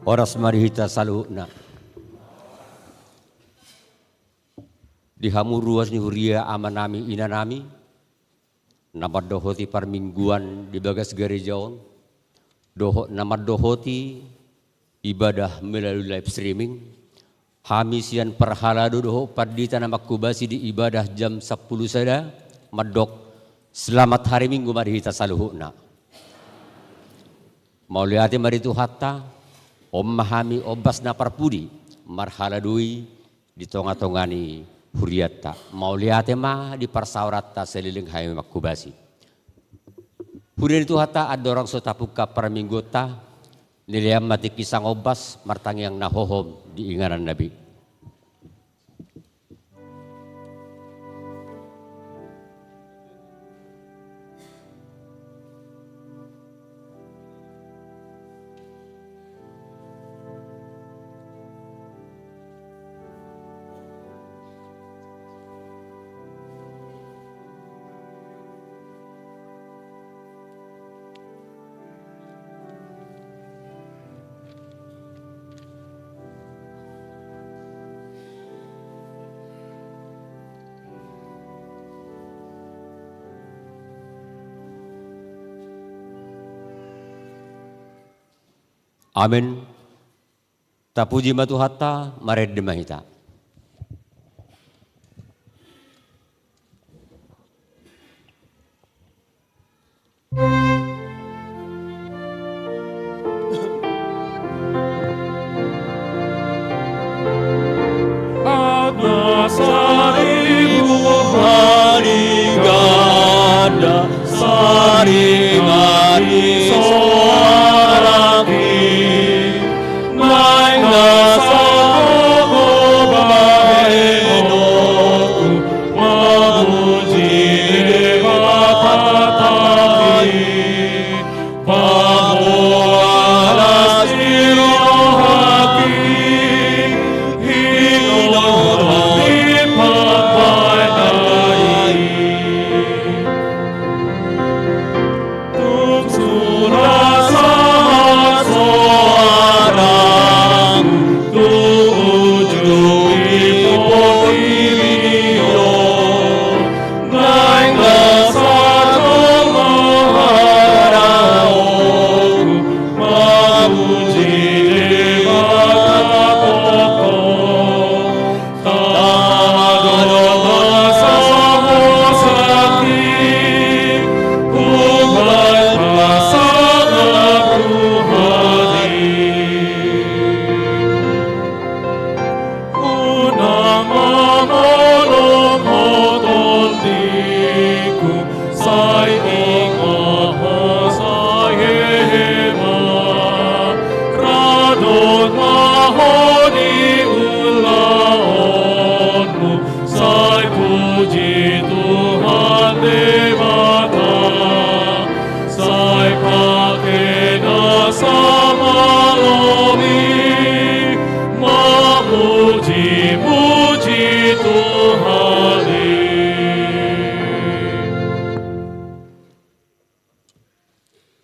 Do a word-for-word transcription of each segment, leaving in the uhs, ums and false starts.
Horas ma di hita saluhutna. Di hamu ruas ni huria amanami inanami, na mandohoti parmingguan di bagas gareja on, dohot na mandohoti ibadah melalui live streaming, hami sian parhalado dohot pandita na manghobasi di ibadah jam sampulu sada, mandok, selamat hari Minggu ma di hita saluhutna. Mauliate ma di Tuhanta, on ma hami ombas na parpudi, marhaladoi di tonga-tonga ni hurianta. Mauliate ma di parsaoranta saleleng hami manghobasi. Huria ni Tuhanta, andorang so tapungka parmingguonta, nilean ma tingki sangombas martangiang na hohom di ingananna be. Amen. Tapuji ma Tuhanta, marende ma hita.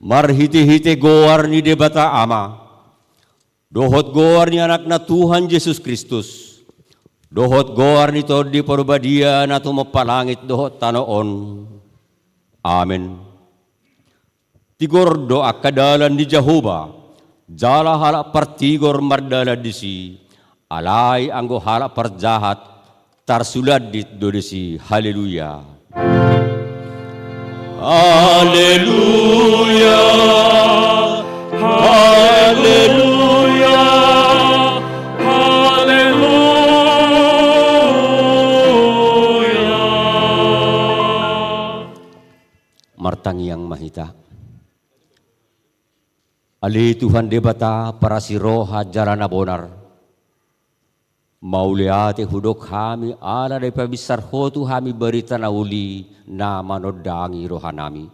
Marhitehite goar ni Debata Ama, dohot goar ni Anakna Tuhan Jesus Kristus, dohot goar ni Tondi Parbadia na tumompa langit dohot tano on. Amen. Tigor do angka dalan ni Jahowa, jala halak partigor mardalan disi, alai anggo halak parjahat tarsulandit do disi. Haleluya. Haleluya. Haleluya. Haleluya. Martangiang ma hita. Ale Tuhan Debata, parasi roha jala na bonar. Mauliate hudok hami ala dipabinsar Ho tu hami barita na uli na manondangi rohanami.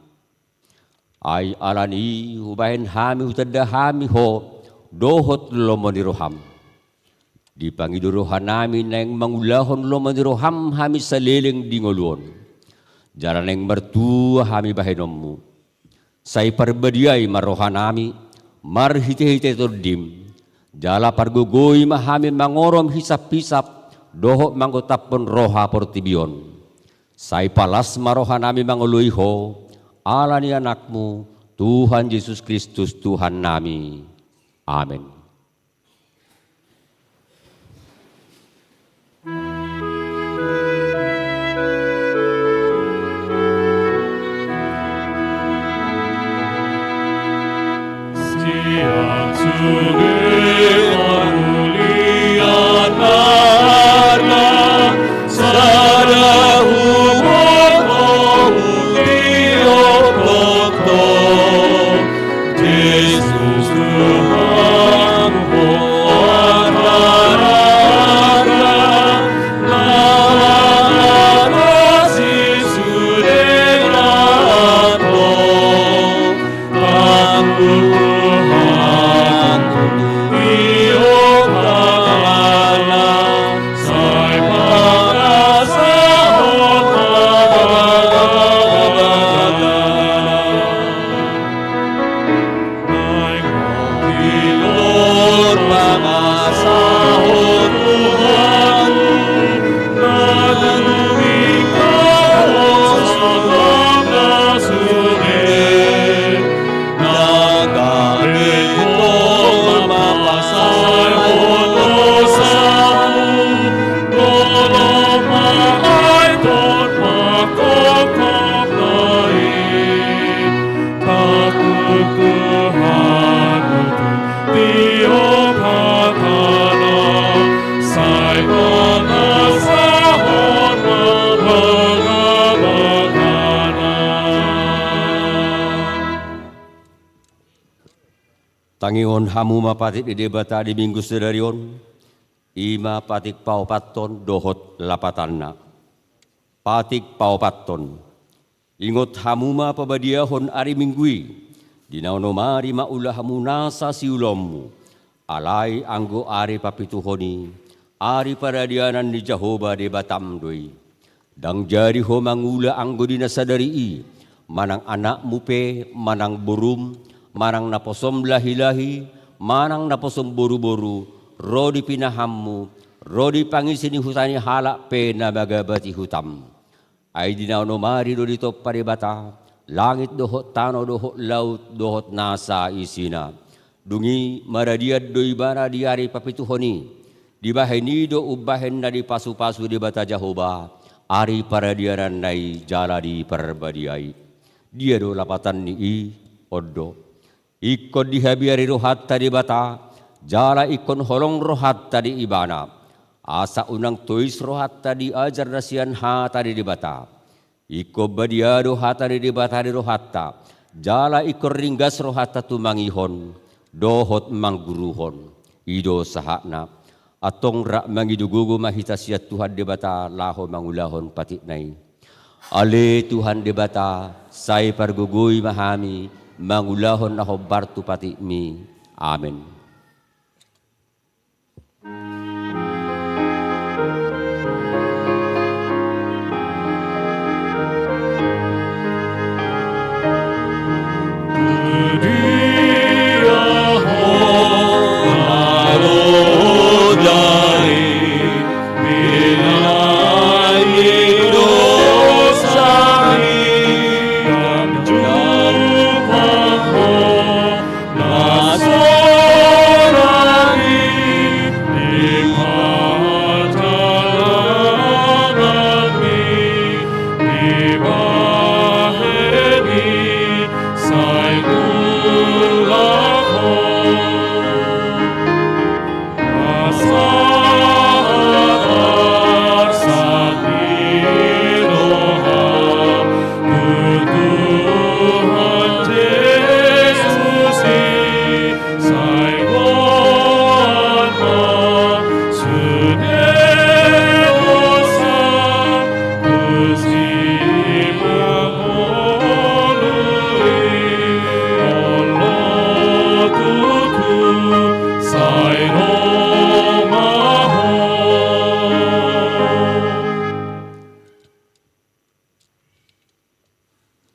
Ai alani i hubahen hami hutanda hami Ho dohot lomo ni roham. Dipangido rohanami naeng mangulahon lomo ni roham hami saleleng di ngolu on. Jala naeng martua hami bahenonmu. Sai parbadiai ma rohanami, marhitehite Tondim, Jala pargogoi ma hami mangorom hisaphisap dohot manggotaphon roha portibi on. Sai palas ma rohanami mangoloi Ho, ala ni Anakmu, Tuhan Jesus Kristus, Tuhannami. Amen. Tangihon hamu ma patik ni Debata di Minggu sadari on, i ma patik paopathon dohot lapatanna. Patik paopathon. Ingot hamu ma pabadiahon ari Minggu i, di na onom ari ma ula hamu nasa siulaonmu, alai anggo ari papituhon i, ari paradianan ni Jahowa Debatam do i. Ndang jadi ho mangula anggo di na sadari i, manang anakmu pe, manang borum, manang naposom lahilahi, manang naposom boruboru, ro di pinahanmu, ro di pangisi ni huta ni halak pe na magabati hutam. Ai di na onom ari do ditompa Debata langit dohot tano dohot laut dohot nasa isina. Dung i maradian do ibana di ari papituhon i. Dibahen i do umbahen na dipasupasu Debata Jahowa ari paradiananna i jala diparbadiai. Dia do lapatan ni i? On do. Ingkon dihabiari rohanta Debata, jala ingkon holong rohanta di Ibana. Asa unang tois rohanta di ajar na sian hata ni Debata. Ingkon badia do hata ni Debata di rohanta, jala ingkon ringgas rohanta tumangihon dohot mangguruhon. I do sahatna. Antong rap mangido gogo ma hita sian Tuhan Debata laho mangulahon patikna i. Ale Tuhan Debata, sai pargogoi ma hami mangulahon na hombar tu patikmi. Amen.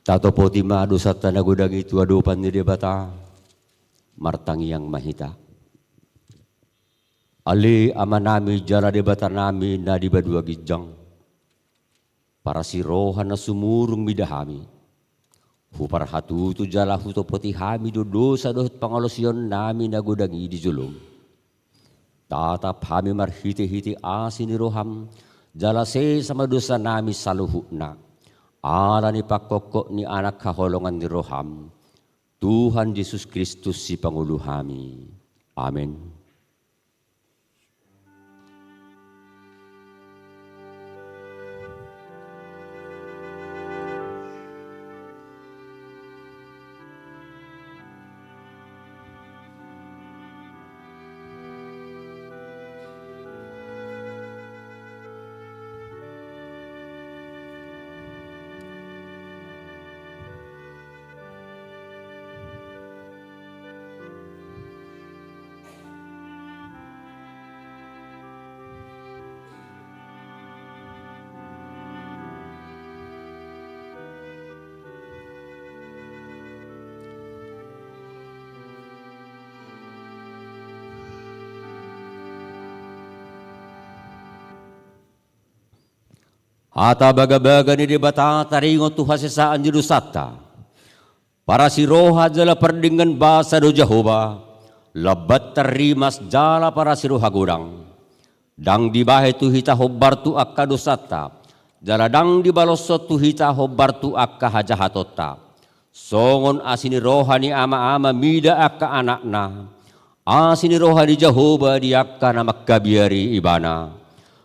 Tatopoti ma dosanta na godang i tu adopan ni Debata. Martangiang ma hita. Ale Amanami jala Debatanami na di banua ginjang, parasi roha na sumurung mida hami. Huparhatutu jala hutopoti hami do dosa dohot pangalaosionnami na godang i di jolom. Tatap hami marhitehite asi ni roham, jala sesa ma dosanami saluhutna, ala ni pangkophop ni Anak haholongan ni roham, Tuhan Jesus Kristus Sipangolu hami. Amen. Hata bagabaga ni Debata taringot tu hasesaan ni dosanta. Parasi roha jala pardenggan basa do Jahowa, lambat tarrimas jala parasi roha godang. Ndang dibahen tu hita hombar tu angka dosanta, jala ndang dibaloshon tu hita hombar tu angka hajahatonta. Songon asi ni roha ni ama-ama mida angka anakna, asi ni roha ni Jahowa di angka na mangkabiari ibana.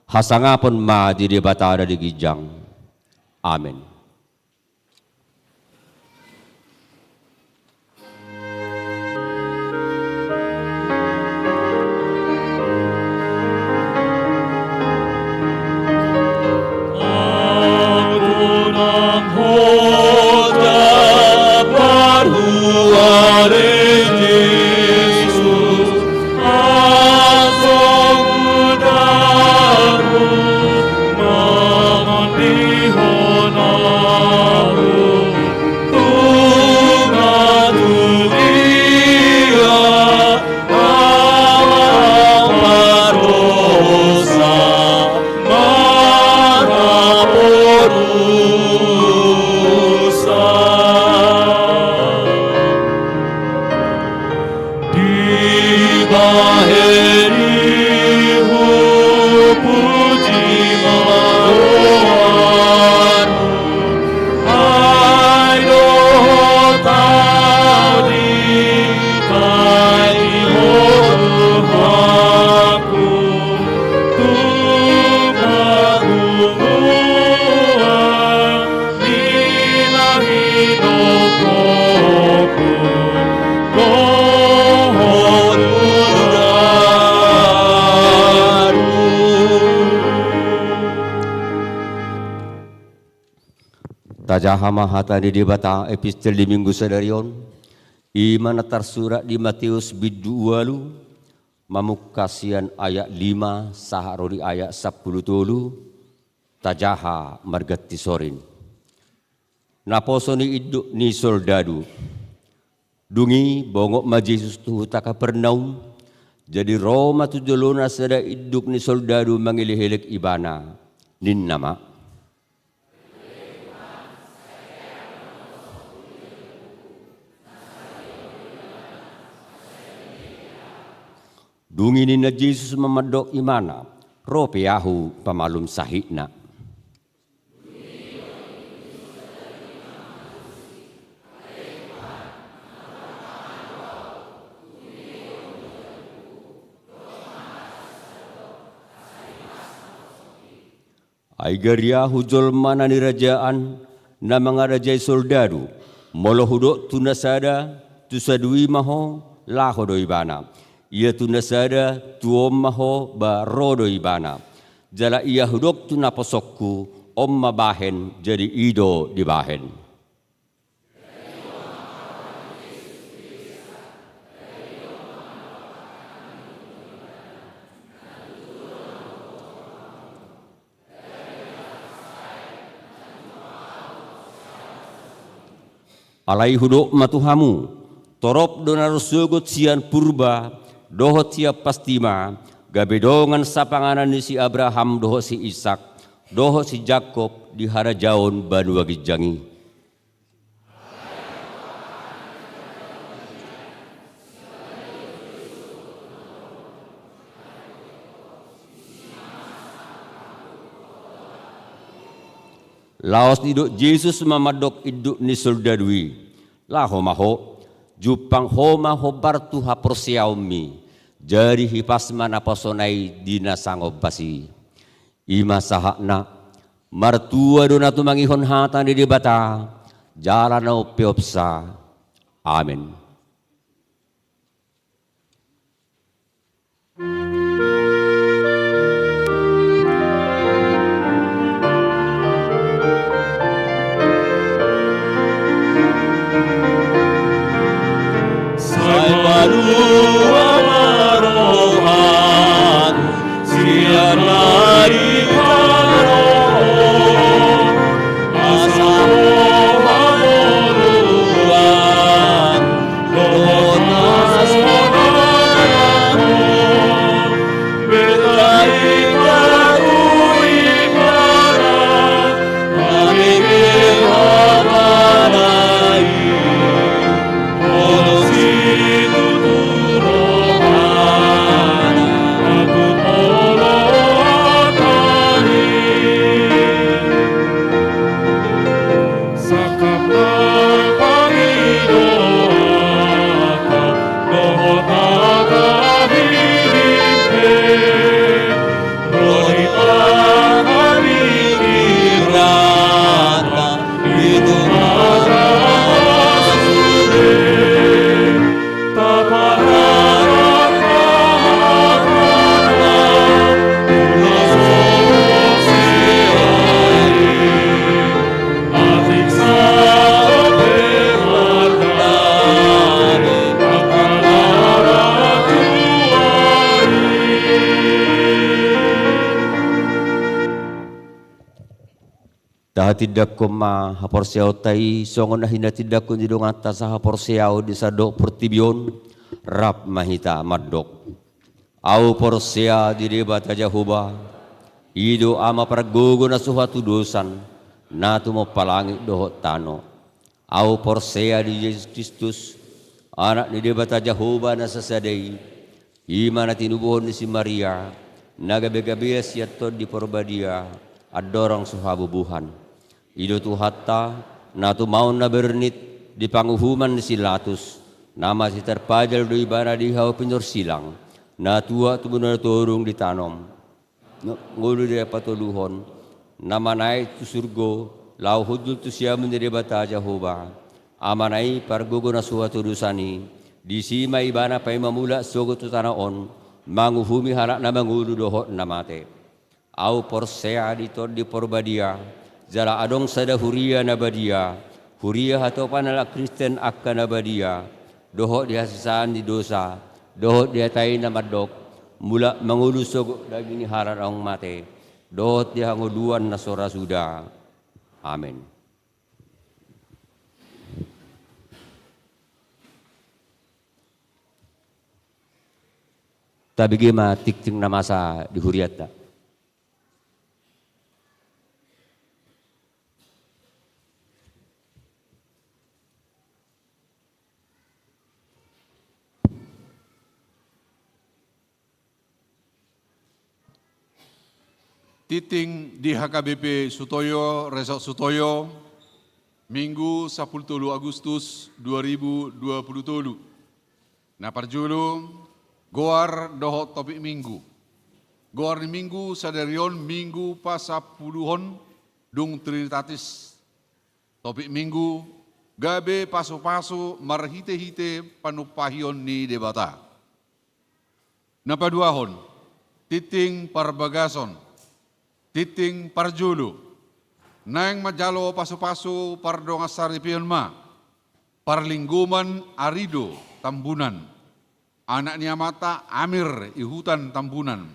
Hasangapon ma di Debata na di ginjang. Amen. Tajaha ma hata ni Debata epistel di Minggu sadari on, i ma na tarsurat di Mateus bindu ualu, mamungka sian ayat lima sahat ro di ayat sampulu tolu. Tajaha marganti sorin. Naposo ni induk ni soldadu. Dung i bongot ma Jesus tu huta Kapernaum, jadi ro ma tu jolona sada induk ni soldadu mangelek-elek ibana, ninna ma: Dung i ninna Jesus ma mandok ibana: Ro pe Ahu pamalum sahitna. Ai gari Ahu jolma na nirajaan, na mangarajai soldadu. Molo hudok tu na sada, tu sadui ma ho, laho do ibana. Ia tu na sada, tu on ma ho, ba ro do ibana. Jala ia hudok tu naposongku, on ma bahen, jadi i do dibahen. Alai hudok ma tu hamu, torop do na ro sogot sian purba, dohot sian pasti ma, gabe dongan sapanganan ni si Abraham dohot si Ishak dohot si Jakob di harajaon banua ginjang i. Laos didok Jesus ma mandok induk ni soldadu i: Laho ma ho, jumpang ho ma hombar tu haporseaonmi, jadi hipas ma naposona i di na sangombas i. I ma sahatna. Martua do na tumangihon hata ni Debata jala na umpeopsa. Amen. Sai palua ma roham sian na di haroa, asa ho hamoruan dohot hasonangan. Tahatindangkon ma haporseaonta i songon na hinatindangkon ni donganta sahaporseaon di sandok portibi on. Rap ma hita mandok: Ahu porsea di Debata Jahowa, i do Ama pargogo na so hatudosan, na tumompa langit dohot tano. Ahu porsea di Jesus Kristus, Anak ni Debata Jahowa na sasada i, i ma na tinubuhon ni si Maria, na gabegabean sian Tondi Parbadia, andorang so habubuhan. I do Tuhanta, na tumaon na bernit di panguhuman ni si Latus, na mate tarpajal do ibana di hau pinarsilang, na tuat tu banua na tadong di tano. Ngolu di na patoluhon, na manaek tu surgo, laho hundul tu siamun ni Debata Jahowa, Amana i pargogo na so hatudosan i, disi ma ibana paima mulak sogot tu tano on, manguhumi halak na mangolu dohot na mate. Ahu porsea di Tondi Parbadia, jala adong sada huria na badia, huria hatopan halak Kristen angka na badia, dohot di hasesaan ni dosa, dohot di hata i na mandok, mulak mangolu sogot daging ni halak naung mate, dohot di hangoluan na so ra suda. Amen. Tabege ma tingting na masa di hurianta. Tingting di H K B P Sutoyo, Resort Sutoyo, Minggu sampulu tolu Agustus dua ribu dua pulu tolu. Na parjolo, goar dohot topik Minggu. Goar ni Minggu sadari on Minggu pasampuluhon dung Trinitatis. Topik Minggu, gabe pasupasu marhitehite panumpahion ni Debata. Na paduahon, tingting parbagason, tingting parjolo. Naeng manjalo pasupasu pardongansaripeon ma parlinggoman Arido Tambunan, anak ni amanta Amir i Hutan Tambunan,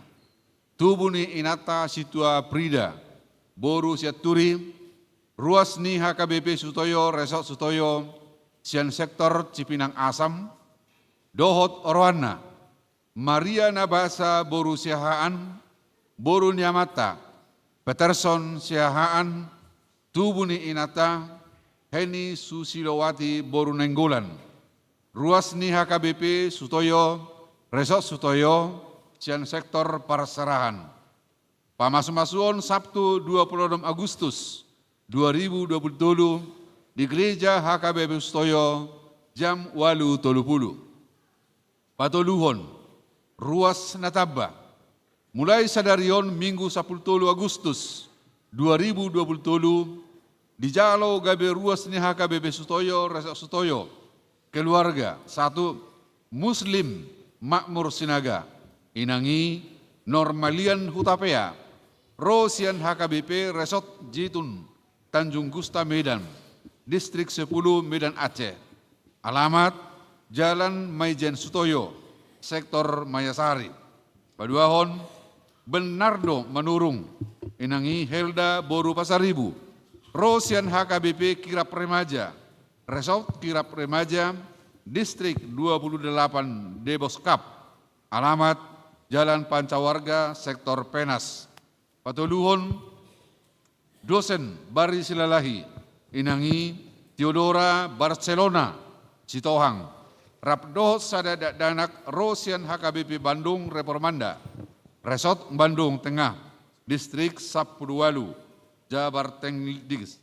tubu ni inanta Sintua Prida, boru Sianturi, ruas ni H K B P Sutoyo, Resort Sutoyo, sian sektor Cipinang Asam, dohot oroanna, Maria Nabasa boru Siahaan, boru ni amanta Peterson Siahaan, tubu ni inanta Heni Susilowati boru Nainggolan. Ruas ni H K B P Sutoyo, Resort Sutoyo, sian sektor parserahan. Pamasumasuon Sabtu dua puluh enam Agustus dua ribu dua puluh tolu di Gereja H K B P Sutoyo jam ualu tolu pulu. Patoluhon, ruas na tamba. Mulai sadari on Minggu sampulu tolu Agustus dua ribu dua puluh tolu, dijalo gabe ruas ni H K B P Sutoyo, Resort Sutoyo, keluarga, satu, Muslim Makmur Sinaga, inang i Normalian Hutapea, ro sian H K B P Resort Jitun, Tanjung Gusta Medan, Distrik sepuluh Medan Aceh. Alamat, Jalan Maijen Sutoyo, Sektor Mayasari. Paduahon, Bernardo Manurung, inang i Helda boru Pasaribu, ro sian H K B P Kirap Remaja, Resort Kirap Remaja, Distrik dua puluh delapan Deboskap. Alamat, Jalan Pancawarga, Sektor Penas. Patoluhon, dosen Bari Silalahi, inang i Theodora Barcelona Sitohang, rap dohot sada dakdanak ro sian H K B P Bandung Reformanda, Resort Bandung Tengah, Distrik sampulu ualu, Jabar Tengdis.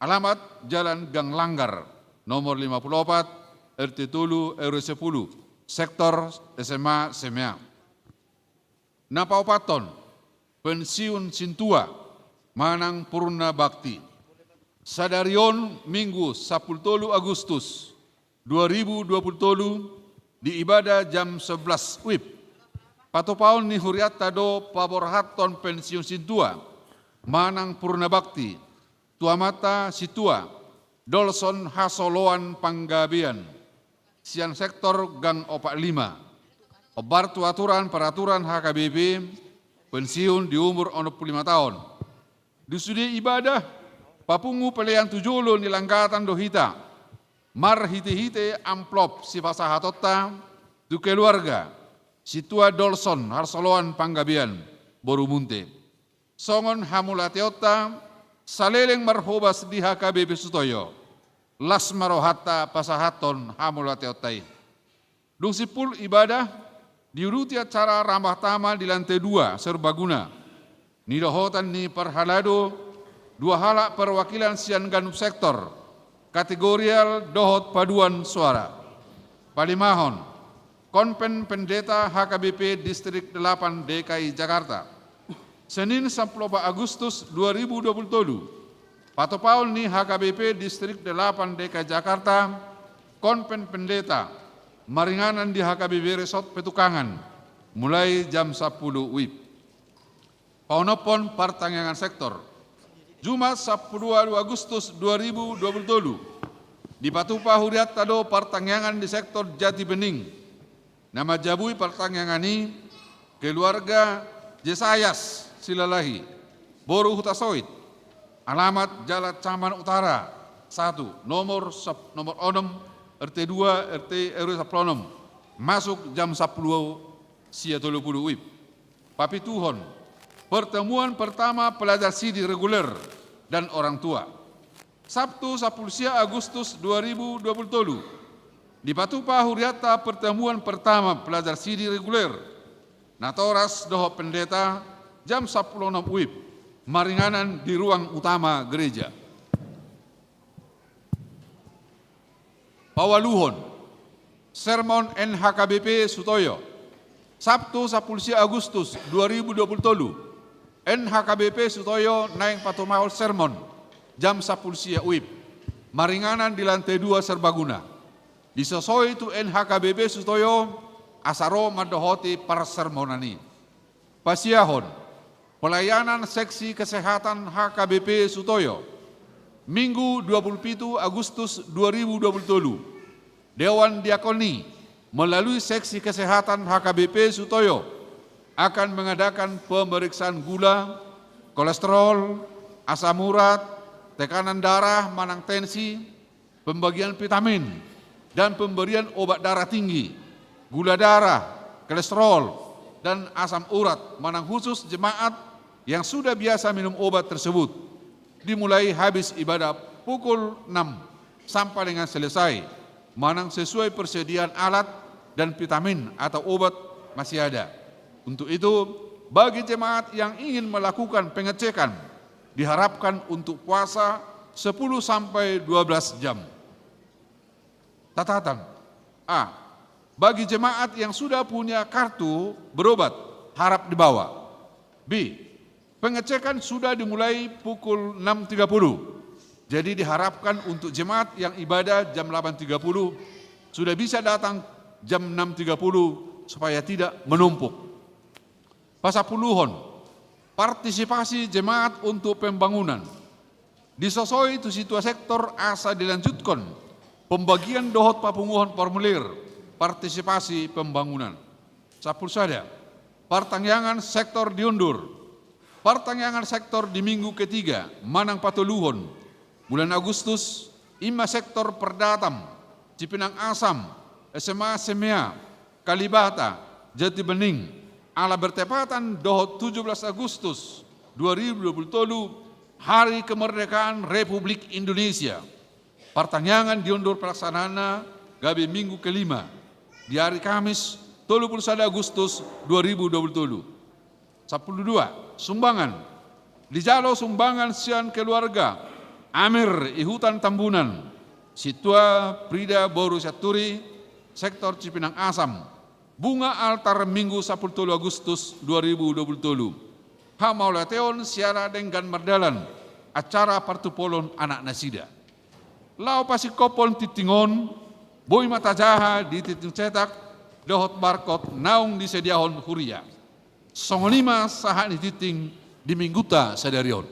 Alamat, Jalan Gang Langgar, nomor lima puluh opat, R T tolu, R W sepuluh, Sektor S M A Semea. Na paopathon, pensiun sintua manang purna bakti. Sadari on Minggu sampulu tolu Agustus dua ribu dua puluh tolu, di ibadah jam sebelas wib, patupaon ni hurianta do paborhathon pensiun sintua manang purna bakti tu amanta sintua Dolson Hasoloan Panggabean, sian sektor Gang Opat Lima. Hombar tu aturan peraturan H K B P, pensiun di umur onom pulu lima taon. Di sude ibadah, papungu pelean tu jolo ni langgatan do hita marhitehite amplop sipasahatonta tu keluarga sintua Dolson Hasoloan Panggabean, boru Munte. Songon hamauliateonta saleleng marhobas di H K B P Sutoyo, las ma rohanta pasahathon hamauliateonta i. Dung simpul ibadah, diuduti acara ramah tamah di lantai dua serbaguna, nidohotan ni parhalado dua halak perwakilan sian ganup sektor, kategorial dohot paduan suara. Palimahon, Konven Pendeta H K B P Distrik Delapan D K I Jakarta. Senin sampulu opat Agustus dua ribu dua puluh tolu, patupaon ni H K B P Distrik Delapan D K I Jakarta, Konven Pendeta, maringanan di H K B P Resort Petukangan, mulai jam sampulu wib. Paonomhon partangiangan sektor. Jumat sampulu ualu Agustus dua ribu dua puluh tolu, dipatupa hurianta do partangiangan di sektor Jati Bening. Na manjabui partangiangan i keluarga Jesayas Silalahi, boru Hutasoit. Alamat Jalan Caman Utara satu, nomor sep-, nomor onom, R T dua, R T, R W sampulu onom. Masuk jam sampulu sia tolu pulu wib. Papituhon, pertemuan pertama pelajar sidi reguler dan orang tua. Sabtu sampulu sia Agustus dua ribu dua puluh tolu, dipatupa hurianta pertemuan pertama pelajar sidi reguler, natoras dohot pendeta, jam sampulu onom wib, maringanan di ruang utama gereja. Paualuhon, sermon N H K B P Sutoyo. Sabtu sampulu sia Agustus dua ribu dua puluh tolu, N H K B P Sutoyo naeng patumahon sermon jam sampulu sia wib, maringanan di lantai dua serbaguna. Disosoi tu N H K B P Sutoyo asa ro mandohoti parsermonan i. Pasiahon, pelayanan seksi kesehatan H K B P Sutoyo. Minggu dua puluh pitu Agustus dua ribu dua puluh tolu, Dewan Diakoni melalui seksi kesehatan H K B P Sutoyo akan mengadakan pemeriksaan gula, kolesterol, asam urat, tekanan darah manang tensi, pembagian vitamin, dan pemberian obat darah tinggi, gula darah, kolesterol, dan asam urat manang khusus jemaat yang sudah biasa minum obat tersebut. Dimulai habis ibadah pukul enam sampai dengan selesai, manang sesuai persediaan alat dan vitamin atau obat masih ada. Untuk itu, bagi jemaat yang ingin melakukan pengecekan, diharapkan untuk puasa sepuluh sampai dua belas jam. Catatan. A. Bagi jemaat yang sudah punya kartu berobat, harap dibawa. B. Pengecekan sudah dimulai pukul enam tiga puluh. Jadi diharapkan untuk jemaat yang ibadah jam delapan tiga puluh sudah bisa datang jam enam tiga puluh supaya tidak menumpuk. Pasampuluhon, partisipasi jemaat untuk pembangunan. Disosoi tu situa sektor asa dilanjutkon pembagian dohot papunguhon formulir partisipasi pembangunan. Sampulu sada, partangiangan sektor diundur. Partangiangan sektor di minggu ketiga manang patoluhon bulan Agustus, ima sektor Perdatam, Cipinang Asam, S M A Semea, Kalibata, Jatibening, ala bertepatan dohot tujuh belas Agustus dua ribu dua puluh tolu, Hari Kemerdekaan Republik Indonesia. Partangiangan diundur pelaksanaanna gabe minggu kelima, di hari Kamis, tolu pulu sada Agustus dua ribu dua puluh tolu. Sampulu dua, sumbangan. Dijalo sumbangan sian keluarga Amir i Hutan Tambunan, Situa Prida boru Sianturi, sektor Cipinang Asam. Bunga altar Minggu sampulu tolu Agustus dua ribu dua puluh tolu. Hamauliateon siala denggan mardalan acara partupolon anak nasida. Laho pasingkophon tingting on, boi ma tajaha di tingting cetak dohot barkot naung disediahon huria. Songon i ma sahat ni tingting di minggunta sadari on.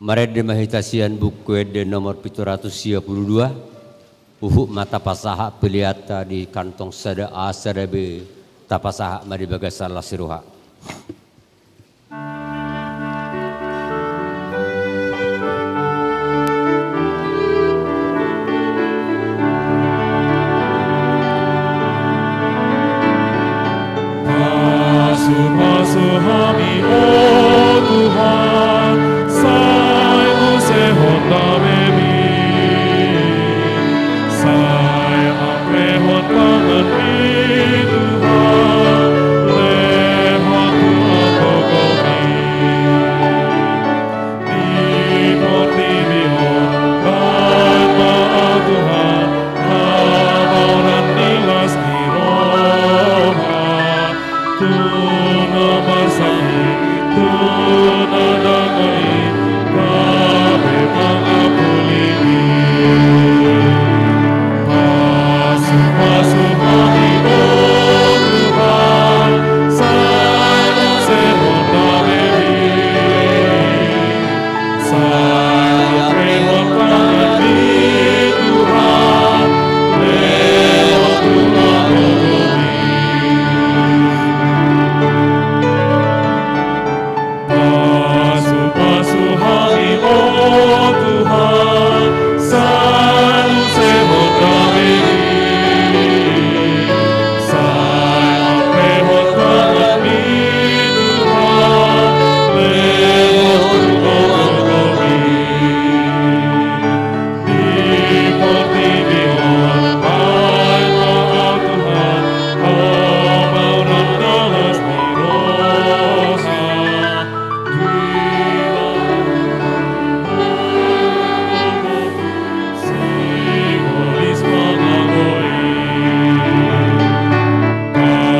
Marende ma hita sian Buku Ende nomor pitu ratus sia pulu dua. Huhut ma tapasahat peleanta di kantong sada A sada B, tapasahat ma di bagasan las ni roha. Pasupasu hami, o Tuhan, sai usehon damemi. Sai amprehon tanganmi, Tuhan, lehon tu au gogomi. Di portibi on, baen ma au, Tuhan, habaonan ni las ni roha, tu na marsahit, tu na dangol i, gabe pangapuli i. Pasupasu hami, o Tuhan, sai usehon damemi. Sai amprehon tanganmi, Tuhan, lehon tu au gogomi. Pasupasu hami, o Tuhan, sai usehon damemi. Sai amprehon tanganmi, Tuhan, lehon tu au gogomi. Di portibi on, baen ma au, Tuhan, habaonan ni las ni roha.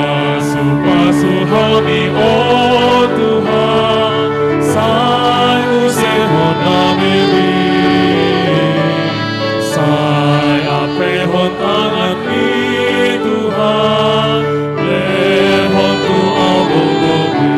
Pasupasu hami, o Tuhan, sai usehon damemi. Sai amprehon tanganmi, Tuhan, lehon tu au gogomi.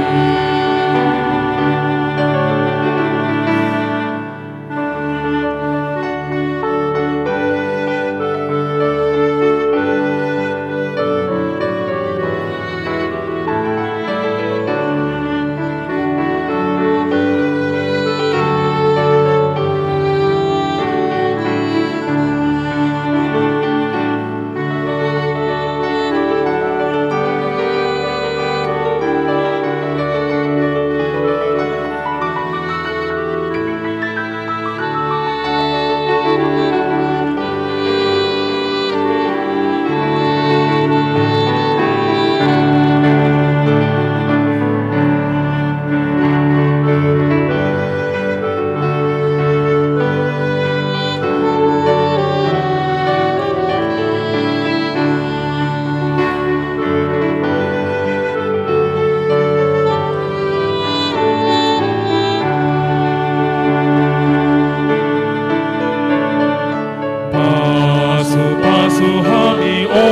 Pasupasu hami, o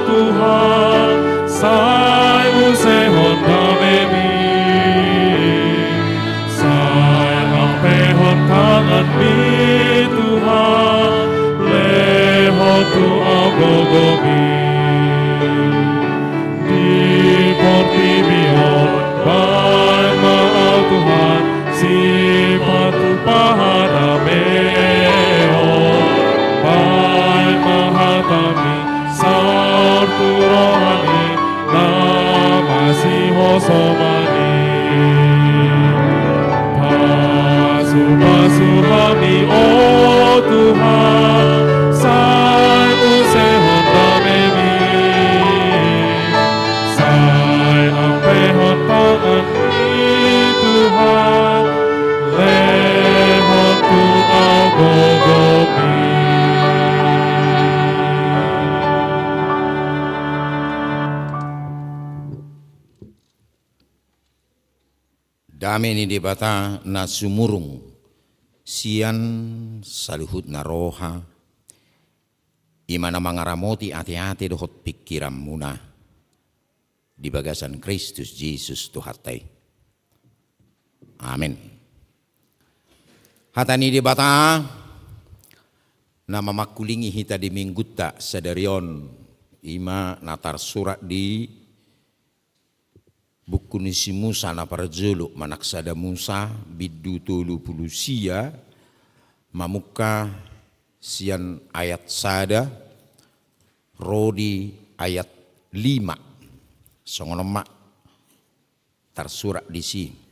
Tuhan, sai usehon damemi. Sai amprehon tanganmi, Tuhan, lehon tu au gogomi. Di portibi on, baen ma au, Tuhan, sipatupa hadameon. Baen ma hatami saur tu rohami, na masihosomani. Pasupasu hami, o Tuhan, sai usehon damemi. Sai amprehon tanganmi, Tuhan, lehon tu au gogomi. Dame ni Debata na sumurung sian saluhutna roha, i ma na mangaramoti ateate dohot pingkiranmuna di bagasan Kristus Jesus Tuhanta i. Amen. Hata ni Debata na mamangkulingi hita di Minggunta sadari on, i ma na tarsurat di buku ni si Musa na parjolo, manang Sada Musa, bindu tolu pulu sia, mamungka sian ayat sada ro di ayat lima. Songon on ma tarsurat disi.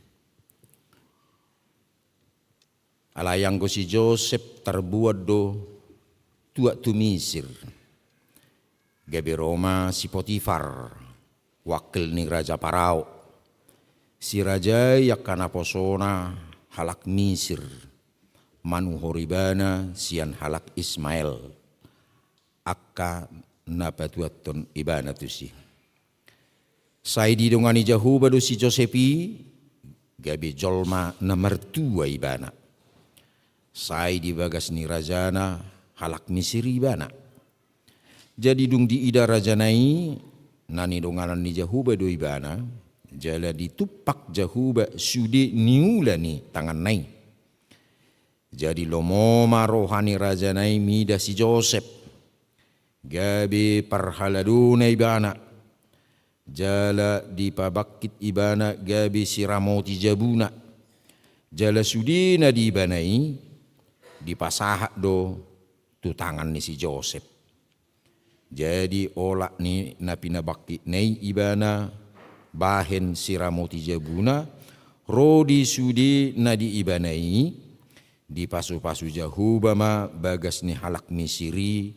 Alai anggo si Josep tarbuat do tuak tu Misir, gabe ro ma si Potifar, wakil ni raja Parao. Sirajai angka naposona halak Misir, manuhor ibana sian halak Ismael, angka na patuathon ibana tusi. Sai didongani Jahowa do si Josep i, gabe jolma na martua ibana. Sai di bagas ni rajana halak Misir ibana. Jadi dung diida rajana i, na nidonganan ni Jahowa do ibana, jala ditumpak Jahowa sude niula ni tanganna i. Jadi lomo ma roha ni rajana i mida si Josep, gabe parhaladona ibana, jala dipabangkit ibana gabe siramoti jabuna. Jala sude na di ibana i dipasahat do tu tangan ni si Josep. Jadi olat ni na pinabangkitna i ibana bahen siramoti jabuna, ro di sude na di ibana i, dipasupasu Jahowa ma bagas ni halak Misir i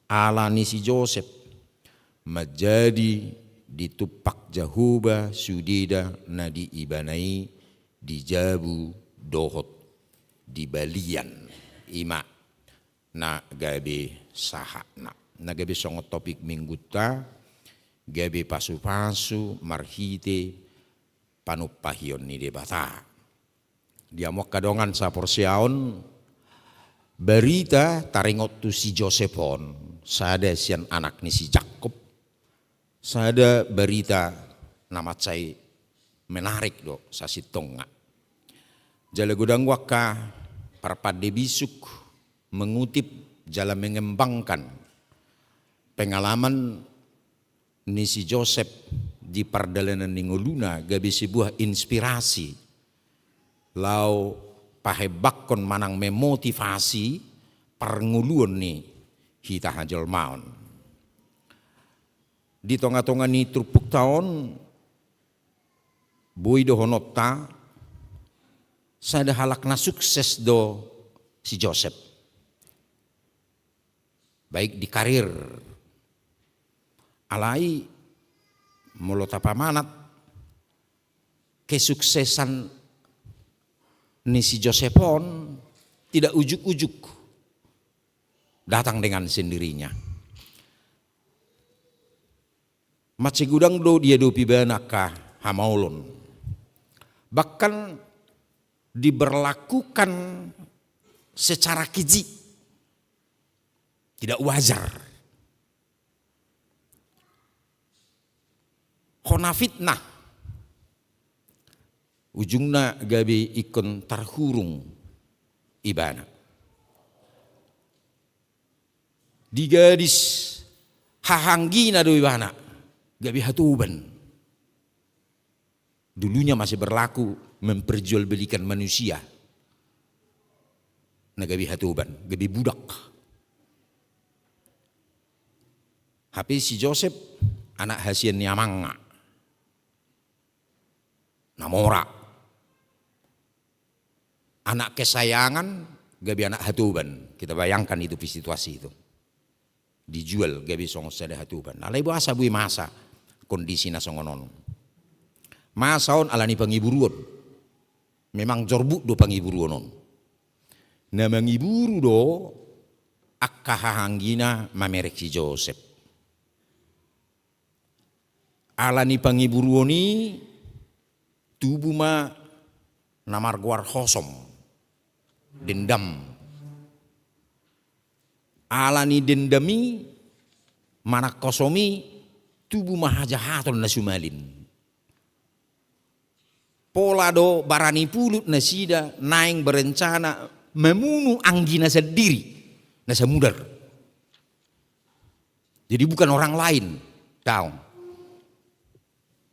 ala ni si Josep. Manjadi ditumpak Jahowa sudeda na di ibana i di jabu dohot di balian. I ma na gabe sahatna. Na gabe songon topik Minggunta, gabe pasupasu marhite panumpahion ni Debata. Di hamu angka dongan saporseaon, barita taringot tu si Josep on, sada sian anak ni si Jakkob, sada barita na mansai menarik do sasintongna. Jala godang do angka parpande bisuk mengutip jala mengembangkan pengalaman ni si Josep di pardalanan ni ngoluna, gabe sebuah inspirasi laho pahembangkon manang memotivasi parngoluon ni hita hajolmaon. Di tongatonga ni turpukta on, boi dohononta, sada halak na sukses do si Josep, baik di karir. Alai molo tapamanat, kesuksesan ni si Josep on tidak ujuk-ujuk datang dengan sendirinya. Mansai godang do diadopi ibana angka hamaolon. Bahkan diberlakukan secara keji. Tidak wajar. Hona fitnah. Ujungna gabe ingkon tarhurung ibana. Di gadis hahaanggina do ibana gabe hatoban. Dulunya masih berlaku memperjualbelikan manusia. Na gabe hatoban, gabe budak. Hape si Josep anak hasian ni amangna. Na mora. Anak kesayangan gabe anak hatoban. Kita bayangkan itu situasi itu. Dijual gabe songon sada hatoban. Alai boasa boi masa kondisi na songon on? Masa on ala ni pangiburuon. Memang jorbut do pangiburuon on. Na mangiburu do angka hahaanggina mamereng si Josep. Ala ni pangiburuon i tubu ma na margoar hosom, dendam. Ala ni dendam i manang hosom i tubu ma hajahaton na sumalin. Pola do barani pulut nasida naeng berencana mamunu anggina sandiri na samudar. Jadi bukan orang lain, daong.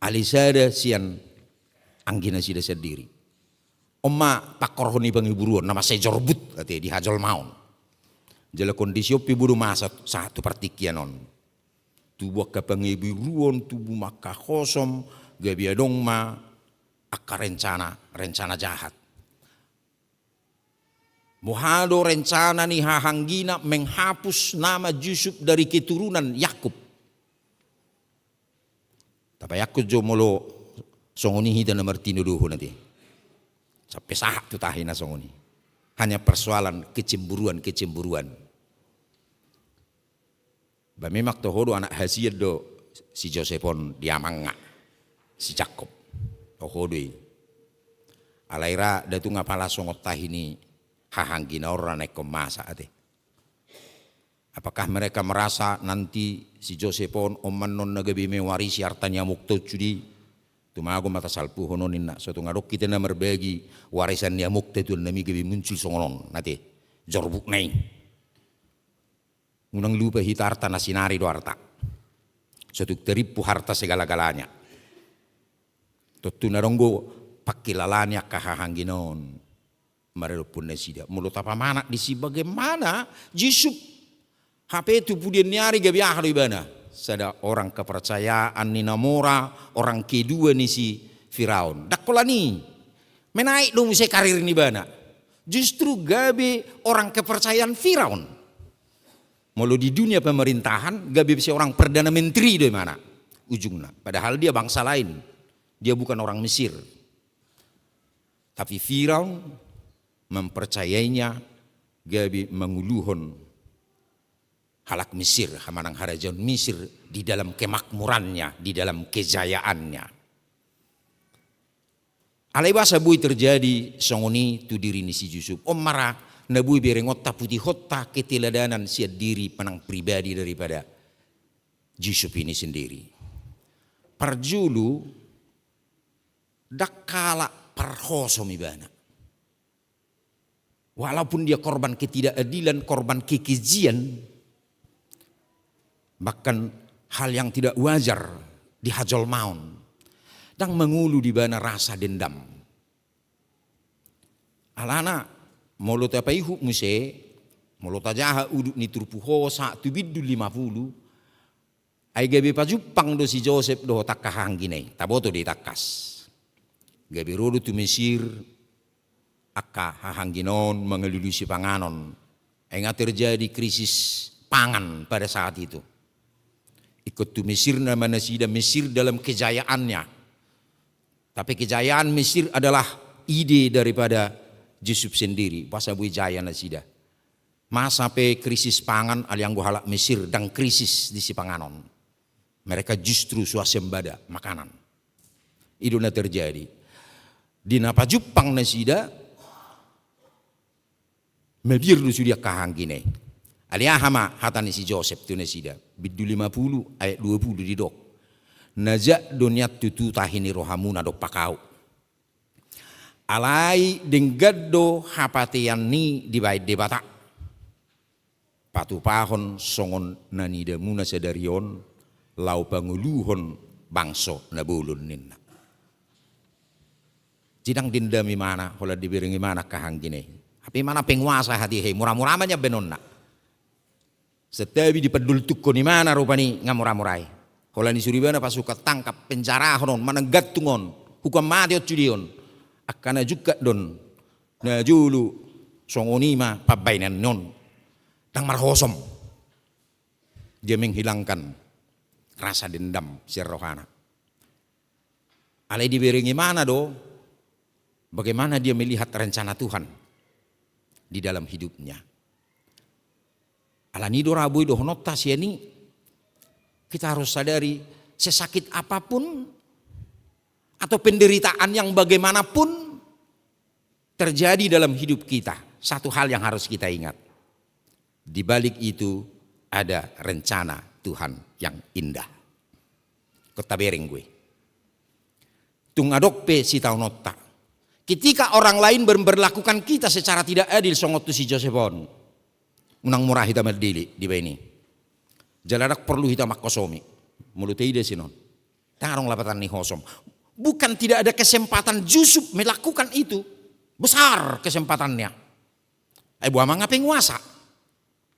Alai sada sian anggina sida sandiri. On ma pangkorhon ni pangiburuon na mansai jorbut ate di hajolmaon. Jala kondisi on pe bodo masa sahat tu partingkian on. Tubu angka pangiburuon, tubu ma angka hosom, gabe adong ma angka rencana, rencana jahat. Boha do rencana ni hahanggina menghapus nama Yusuf dari keturunan Yakub? Tapaihut jo molo songon i hita na martinodohon ate. Sampe sahat tu tahi na songon i. Hanya persoalan kecemburuan-kecemburuan. Ba memang toho do anak hasian do si Josep on di amangna si Jakkob. Toho do i. Alai ra nda tung apala songon tahi ni hahanggina on ra na ingkon masa ate. Apakah mereka merasa nanti si Josep on, on ma annon na gabe mewarisi harta ni amokta on sude? Tumagon ma tasalpuhon on ninna, so tung adong hita na marbagi warisan ni amokta tu annami gabe muncul songon on ate. Jorbutna i. Unang lupa hita harta na sinari do harta. So tung tarimpu harta segala-galanya. Tontu na adong do pangkilala ni angka hahanggina on maradophon nasida. Molo tapamanat disi bagaimana Yusuf hape tu pudian ni ari gabe aha do ibana? Sada orang kepercayaan ni na mora, orang kedua ni si Firaun. Ndang holan i. Menaik do muse karir ni ibana. Justru gabe orang kepercayaan Firaun. Molo di dunia pemerintahan, gabe seorang perdana menteri do imana ujungna. Padahal dia bangsa lain. Dia bukan orang Mesir. Tapi Firaun mempercayainya gabe manguluhon halak Mesir, hamanang harajaon Mesir di dalam kemakmurannya, di dalam kejayaannya. Alai boasa boi terjadi songon i tu diri ni si Yusuf? On ma ra na boi berengonta putihonta keteladanan sian diri manang pribadi daripada Yusuf ini sendiri. Parjolo, ndang halak parhosom ibana. Walaupun dia korban ketidakadilan, korban kekejian, bahkan hal yang tidak wajar di hajolmaon, ndang mangolu di ibana rasa dendam. Alana, molo tapaihut muse, molo tajaha udut ni turpuk on sahat tu bindu lima pulu, ai gabe pajumpang do si Josep dohot angka hahanggina i, taboto do i tangkas. Gabe ro do tu Mesir angka hahanggina on mangalului sipanganon. Ai nga terjadi krisis pangan pada saat itu. Ingkon tu Mesir nama nasida, Mesir dalam kejayaannya. Tapi kejayaan Mesir adalah ide daripada Yusuf sendiri. Boasa boi jaya nasida? Masa pe krisis pangan, alai anggo halak Mesir ndang krisis di sipanganon. Mereka justru swasembada makanan. I do na terjadi. Di na pajumpang nasida, mabiar do sude angka hahanggina i. Alai aha ma hata ni si Josep tu nasida? Bindu lima pulu ayat dua pulu didok: Najak do nian tutu tahi ni rohamuna dompak ahu. Alai denggan do hapatean i dibaen Debata, patupahon songon na nidamuna sadari on, laho pangoluhon bangso na bolon, ninna. Jadi ndang dendam imana holan dibereng imana angka hahanggina i. Hape imana penguasa hatiha i, mura-mura ma nian baenonna. Santabi dipandoltukkon imana rupani nga mura-mura i. Holan disuru ibana pasukan tangkap, penjarahon on, manang gantung on, hukuman mate on sude on. Angka na jungkat do on, na jolo songon i ma pambaenan ni on. Ndang marhosom. Dia menghilangkan rasa dendam sian rohana. Alai dibereng imana do bagaimana dia melihat rencana Tuhan di dalam hidupnya. Alani do ra boi dohononta sian i, kita harus sadari, sesakit apapun atau penderitaan yang bagaimanapun terjadi dalam hidup kita, satu hal yang harus kita ingat. Di balik itu ada rencana Tuhan yang indah. Ingkon tabereng gue. Tung adong pe sitaononta, Ketika orang lain ber-, memperlakukan kita secara tidak adil, songon tu si Josep on, unang mura hita mandele dibaen i. Jala ndang porlu hita manghosomi. Molo taida sian on, ndang adong lapatan ni hosom. Bukan tidak ada kesempatan Yusuf melakukan itu. Besar kesempatannya. Ai boha ma nga penguasa.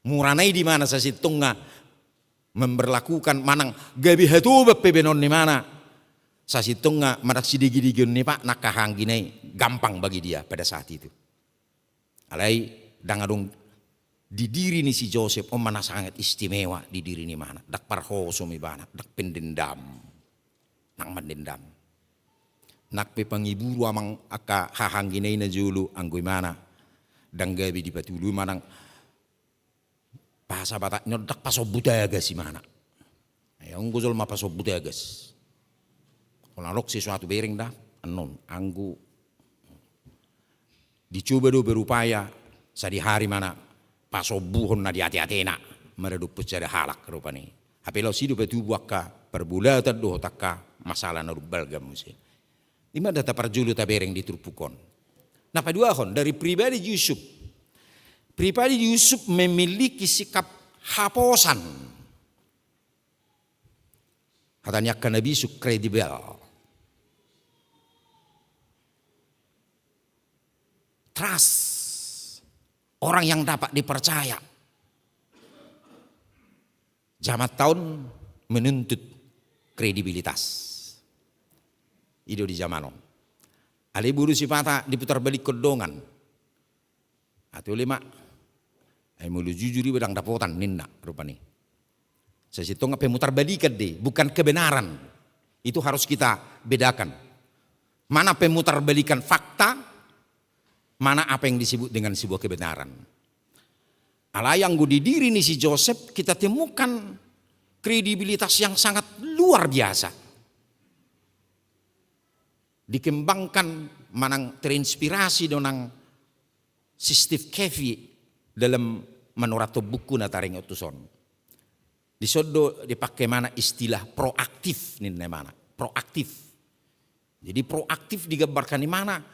Murana i di mana sasintongna memperlakukan manang gabe hatoban pe baenon ni mana. Sasintongna manang sidegedege ni patna angka hahaanggi i gampang bagi dia pada saat itu. Alai ndang adong di diri ni si Josep on ma na sangat istimewa di diri ni mana. Ndang parhosom ibana, ndang pendendam. Ndang mandendam. Nang pe pangiburu amang angka hahaanggi i na jolo anggo imana ndang gabe dipatudu manang bahasa Batak ni on ndang pasombu tagas imana. Ai anggo jolma pasombu tagas, holan adong sesuatu bereng da annon anggo dicoba do berupaya sadihari mana pasombuhon na di ateatena maradophon sada halak rupani. Hape laos i do patubu angka parbulatan dohot angka masalah na dumbalga muse. Ima da taparjolo tabereng di turpuk on. Na paduahon dari pribadi Yusuf. Pribadi Yusuf memiliki sikap haposan. Hata ni angka na bisuk, kredibel. Trust. Orang yang dapat dipercaya. Jamanta on menuntut kredibilitas. I do di jaman on. Alai boru sipata diputarbalikkon dongan. Ate ole ma. Ai molo jujur iba ndang dapotan ninna rupani. Sasintongna pemutarbalikan do i, bukan kebenaran. Itu harus kita bedakan. Mana pemutarbalikan fakta, mana apa yang disebut dengan sebuah kebenaran. Alai anggo di diri ni si Josep kita temukan kredibilitas yang sangat luar biasa. Dikembangkan manang terinspirasi dongan si Steve Covey dalam manurathon buku na taringot tuson. Dison do dipake imana istilah proaktif ninna imana. Proaktif. Jadi proaktif digambarkan imana,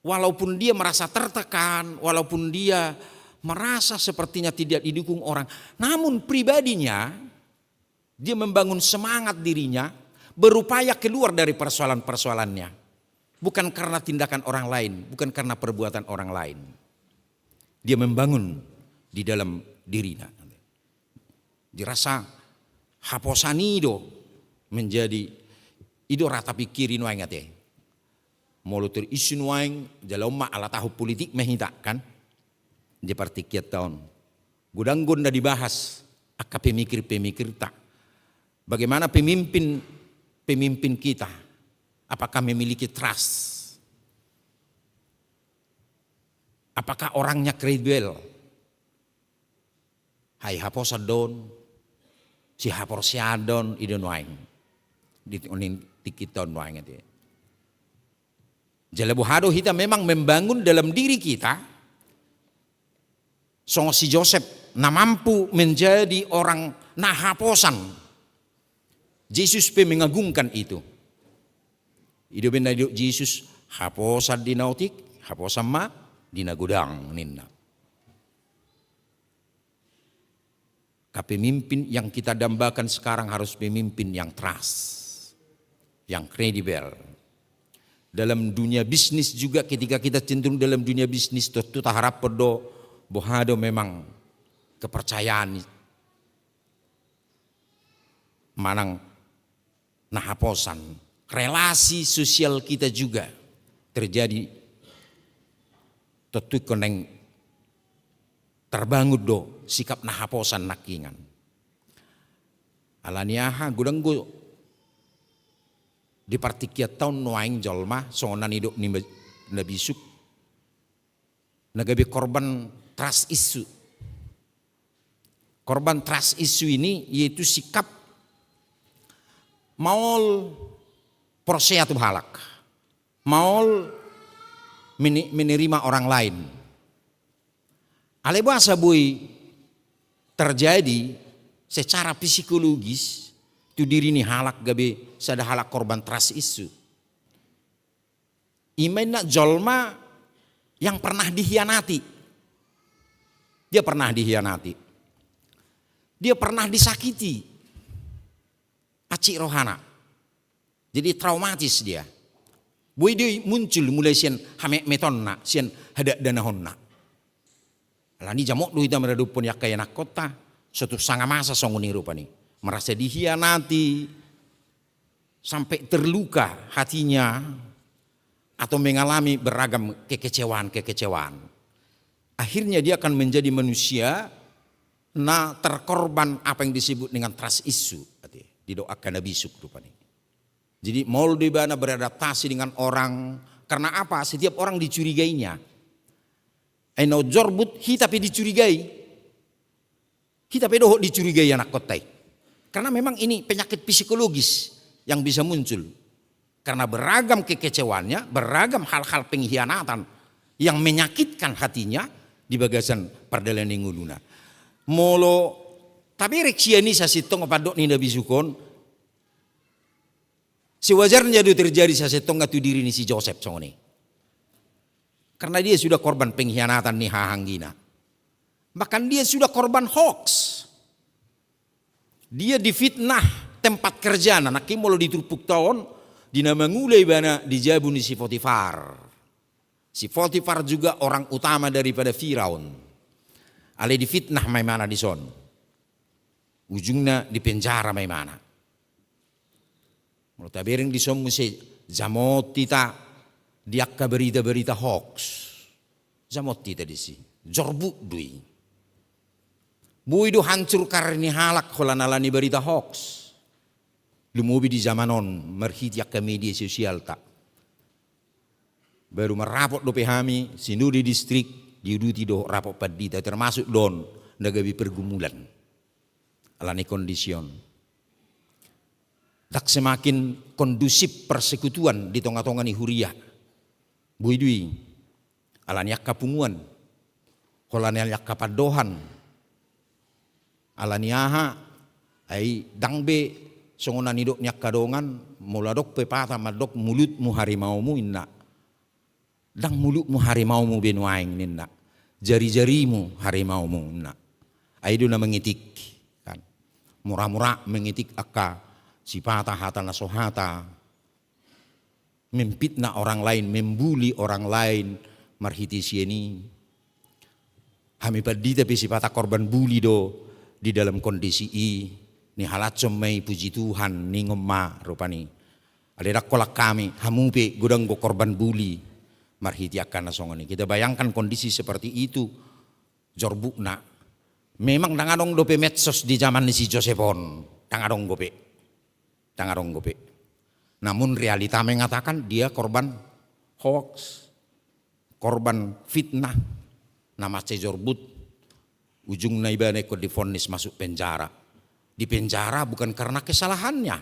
walaupun dia merasa tertekan, walaupun dia merasa sepertinya tidak didukung orang, namun pribadinya dia membangun semangat dirinya berupaya keluar dari persoalan-persoalannya. Bukan karena tindakan orang lain, bukan karena perbuatan orang lain. Dia membangun di dalam dirina. Dirasa haposan i do menjadi, i do ra tapingkiri nuaeng ate. Molo terisu nuaeng jala on ma ala tahun politik ma hita kan. Di partingkianta on. Godang do na dibahas angka pemikir-pemikirta. Bagaimana pemimpin-pemimpin kita? Apakah memiliki trust? Apakah orangnya kredibel? Ai haposan do on, sihaporseaon do on, i do nuaeng. Di tingki on nuaeng ate. Jala boha do hita memang membangun dalam diri kita, songon si Josep, na mampu menjadi orang na haposan. Jesus pe mengagungkan itu. I do umbahen na didok Jesus, haposan di na otik, haposan ma di na godang ninna. Kepemimpin yang kita dambakan sekarang harus pemimpin yang trust, yang kredibel. Dalam dunia bisnis juga, ketika kita cenderung dalam dunia bisnis, tontu taharaphon do, boha do memang kepercayaan manang na haposan. Relasi sosial kita juga terjadi, tontu ingkon naeng terbangun do sikap na haposan nangkiningan. Ala ni aha, godang do di partingkianta on nuaeng jolma, songon na nidok ni na bisuk, na gabe korban trust issue. Korban trust issue ini yaitu sikap maol porsea tu halak, maol mene-, menerima orang lain. Alai boasa boi terjadi secara psikologis tu diri ni halak gabe sada halak korban trust issue? I ma inna jolma yang pernah dikhianati. Dia pernah dikhianati. Dia pernah disakiti. Hansit rohana. Jadi traumatis dia. Boi do i muncul mulai sian hametmetonna, sian hadakdanahonna. Alani i jamot do hita maradophon i angka ianakhonta, so tung sanga masa songon i rupani. Merasa dikhianati, sampai terluka hatinya, atau mengalami beragam kekecewaan-kekecewaan. Akhirnya dia akan menjadi manusia na terkorban apa yang disebut dengan trust issue, didok angka na bisuk rupani. Jadi maol do ibana beradaptasi dengan orang. Karena apa? Setiap orang dicurigainya. Ai na umjorbut, hita pe dicurigai. Hita pe dohot dicurigai anakhonta i. Karena memang ini penyakit psikologis yang bisa muncul. Karena beragam kekecewaannya, beragam hal-hal pengkhianatan yang menyakitkan hatinya di bagasan pardalanan ni ngoluna. Molo taberek sian i sasintongna pandok ni na bisuk on, sewajarnya do terjadi sasintongna tu diri ni si Josep songon i. Karena dia sudah korban pengkhianatan ni hahanggina. Bahkan dia sudah korban hoax. Dia difitnah tempat kerjana, nangkin molo di turpukta on, di na mangula ibana di jabu ni si Potifar. Si Potifar juga orang utama daripada Firaun. Alai difitnah ma imana dison. Ujungna dipenjara ma imana. Molo tabereng dison muse, jamot hita di angka berita-berita hoax. Jamot hita disi. Jorbut do i. Boi do hancur karir ni halak holan alani berita hoax. Lumobi di zaman on, marhite angka media sosialta. Baru marrapot dope hami, sinode distrik, diuduti dohot rapot pandita, termasuk do on na gabe pergumulan. Alani kondisi on. Ndang semakin kondusif persekutuan di tonga-tonga ni huria. Boi do i. Alani angka punguan. Holan alani angka pandohan. Alani aha, ai ndang be songon na nidok ni angka dongan, molo adong pepatah mandok mulutmu harimaumu inna. Ndang mulutmu harimaumu be nuaeng ninna. Jari-jarimu harimaumu ninna. Ai do na mengetik, kan. Mura-mura mengetik angka sipata hata na so hata. Memfitnah orang lain, membuli orang lain, marhite sian i. Hami pandita pe sipata korban buli do di dalam kondisi i, nihalashon ma i puji Tuhan, ningon ma rupani. Alai ndang holan hami, hamu pe godang do korban buli, marhite angka na songon i. Kita bayangkan kondisi seperti itu, jorbutna. Memang ndang adong dope medsos di zaman ni si Josep on, ndang adong dope. Ndang adong dope. Namun realita mengatakan dia korban hoax, korban fitnah, na mansai jorbut, ujungna ibana ingkon divonis masuk penjara. Di penjara bukan karena kesalahannya,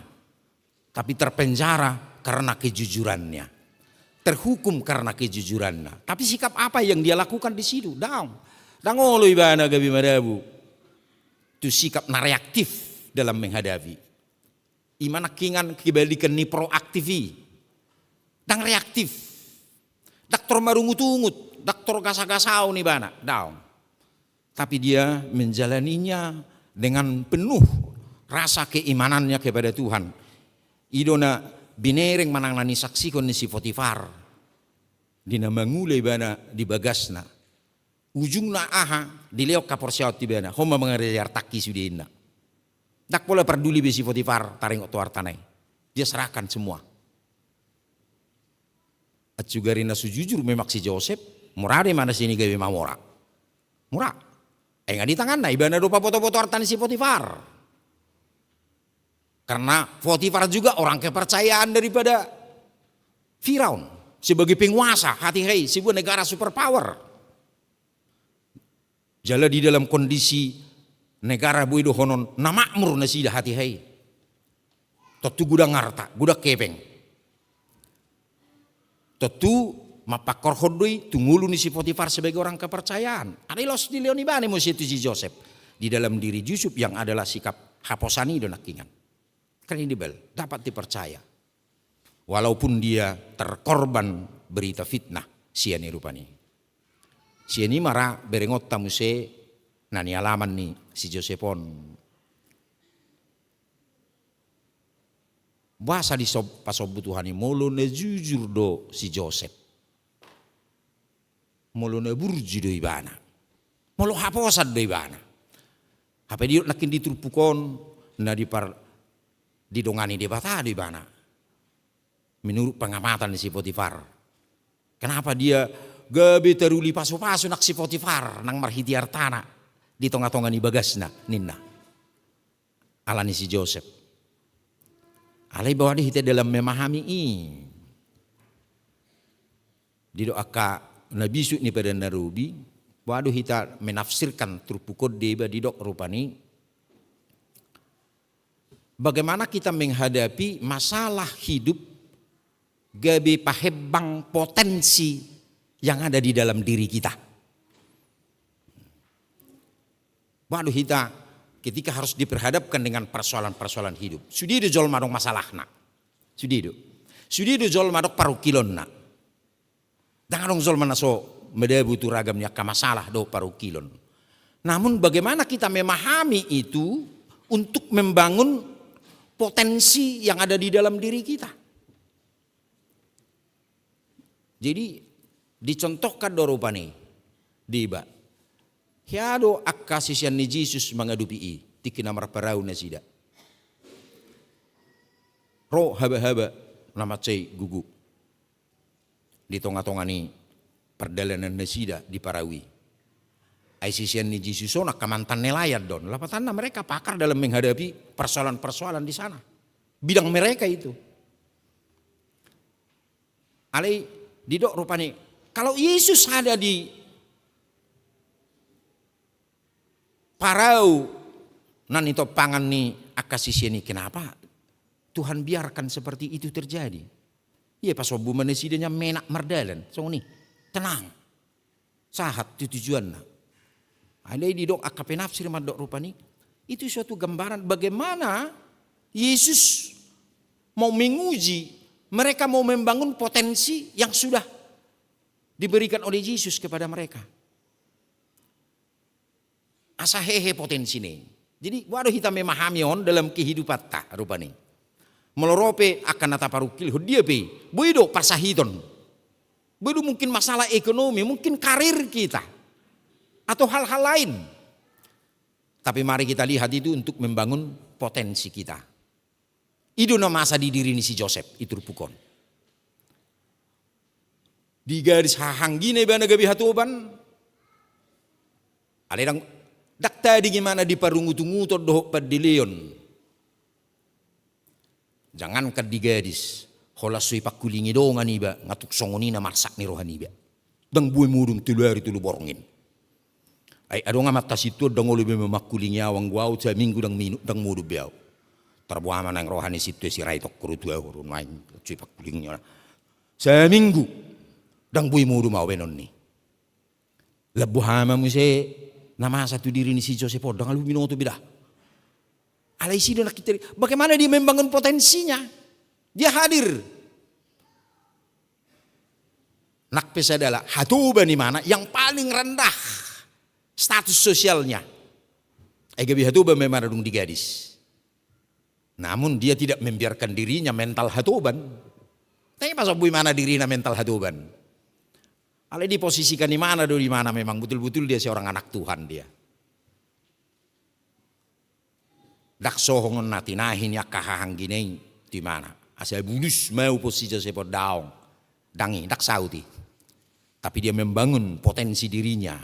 tapi terpenjara karena kejujurannya. Terhukum karena kejujurannya. Tapi sikap apa yang dia lakukan di situ? Ndang. Ndang olo ibana gabe madabu tu sikap na reaktif dalam menghadapi. I ma nangkiningan kebalikan ni proaktif i. Ndang reaktif. Ndang tor marungut-ungut, ndang tor gasa-gasaon ibana. Ndang. Tapi dia menjalaninya dengan penuh rasa keimanannya kepada Tuhan. I do na binereng manang na nisaksihon ni si Potifar. Di na mangula ibana di bagasna. Ujungna aha, dilehon haporseaon tu ibana, ho ma mangarajai artangki sude inna. Ndang pola parduli be si Potifar taringot tu artana i. Dia serahkan semua. Atsugari na so jujur memang si Josep, mura do imana sian i gabe mamora. Mura. Ai nga di tanganna, ibana do paboto-boto arta ni si Potifar. Karena Potifar juga orang kepercayaan daripada Firaun sebagai penguasa hatiha i, sebuah negara superpower. Jala di dalam kondisi negara boi dohonon na makmur nasida hatiha i. Tontu godang arta, godang hepeng. Tontu mampangkorhon do i tu ngolu ni si Potifar sebagai orang kepercayaan. Alai laos dilehon ibana muse tu si Josep. Di dalam diri Yusuf yang adalah sikap haposan i do nangkiningan. Kredibel, dapat dipercaya. Walaupun dia terkorban berita fitnah sian i rupani. Sian i ma ra berengonta muse na nialaman ni si Josep on. Boasa dipasobut Tuhan i? Molo na jujur do si Josep, molo na burju do ibana, molo haposan do ibana. Hape didok nangkin di turpuk on, na dipar, didongani Debata do ibana menurut pengamatan ni si Potifar. Kenapa dia gabe taruli pasupasu nang si Potifar nang marhite artana di tongatonga ni bagasna, ninna. Ala ni si Josep. Alai boha do hita dalam memahami i? Didok angka na bisuk ni Padan na Robi, boha do hita menafsirkan turpuk on? Deba didok rupani, bagaimana kita menghadapi masalah hidup gabe pahembang potensi yang ada di dalam diri kita. Boha do hita ketika harus diperhadapkan dengan persoalan-persoalan hidup? Sude do jolma adong masalahna. Sude do. Sude do jolma adong parungkilonna. Ndang adong jolma na so madabu tu ragam ni angka masalah dohot parungkilon. Namun bagaimana kita memahami itu untuk membangun potensi yang ada di dalam diri kita? Jadi dicontohkan do rupani, deba. Hea do angka sisean ni Jesus mangadopi i, tingki na marparau nasida. Ro habahaba na mansai gogo di tongatonga ni pardalanan nasida di parau i. Ai sisean ni Jesus on angka mantan nelayan do on. Lapatanna mereka pakar dalam menghadapi persoalan-persoalan di sana. Bidang mereka itu. Alai didok rupani, kalau Yesus ada di parau na nitompangan ni angka sisean i, kenapa Tuhan biarkan seperti itu terjadi? Ia pasombu ma nasida nian menak mardalan, songon i, tenang, sahat tu tujuanna. Alai didok angka penafsir mandok rupani, itu suatu gambaran bagaimana Yesus mau menguji mereka, mau membangun potensi yang sudah diberikan oleh Yesus kepada mereka. Asa hehe potensi ni. Jadi boha do hita memahami on dalam kehidupanta rupani? Molo ro pe angka na taparungkilhon dia pe, boi do parsahiton. Boi do mungkin masalah ekonomi, mungkin karir kita, atau hal-hal lain. Tapi mari kita lihat itu untuk membangun potensi kita. I do na masa di diri ni si Josep i turpuk on. Digadis hahanggina ibana gabe hatoban. Alai ndang, ndang tading imana di parungutunguton dohot pandeleon. Jangankan digadis, holan so ipangkulingi dongan iba, nga tung songon i na marsak ni roha niba. Ndang boi modom tolu ari tolu borngin. Ai adong amanta sintua, ndang olo be mamangkulingi au, anggo au saminggu ndang minum, ndang modom be au. Tarboha ma naeng roha ni sintua i, sirai tongko do tu au, naeng so ipangkulingi. Saminggu ndang boi modom au baenon ni. Labo hama muse na masa tu diri ni si Josep on, ndang alu binoto be da. Alai isi do na kita, bagaimana dia membangun potensinya. Dia hadir. Nang pe sada hatoban imana yang paling rendah status sosialnya, ai gabe hatoban ma imana dung digadis. Namun dia tidak membiarkan dirinya mental hatoban. Tapi pasombu imana dirina mental hatoban. Alai diposisikan imana do, imana memang betul-betul dia seorang anak Tuhan dia. Ndang songon na tinahi ni angka hahanggina i tu imana, asa bulus maupo si Josep on, daong. Ndang i, ndang saut i. Tapi dia membangun potensi dirinya.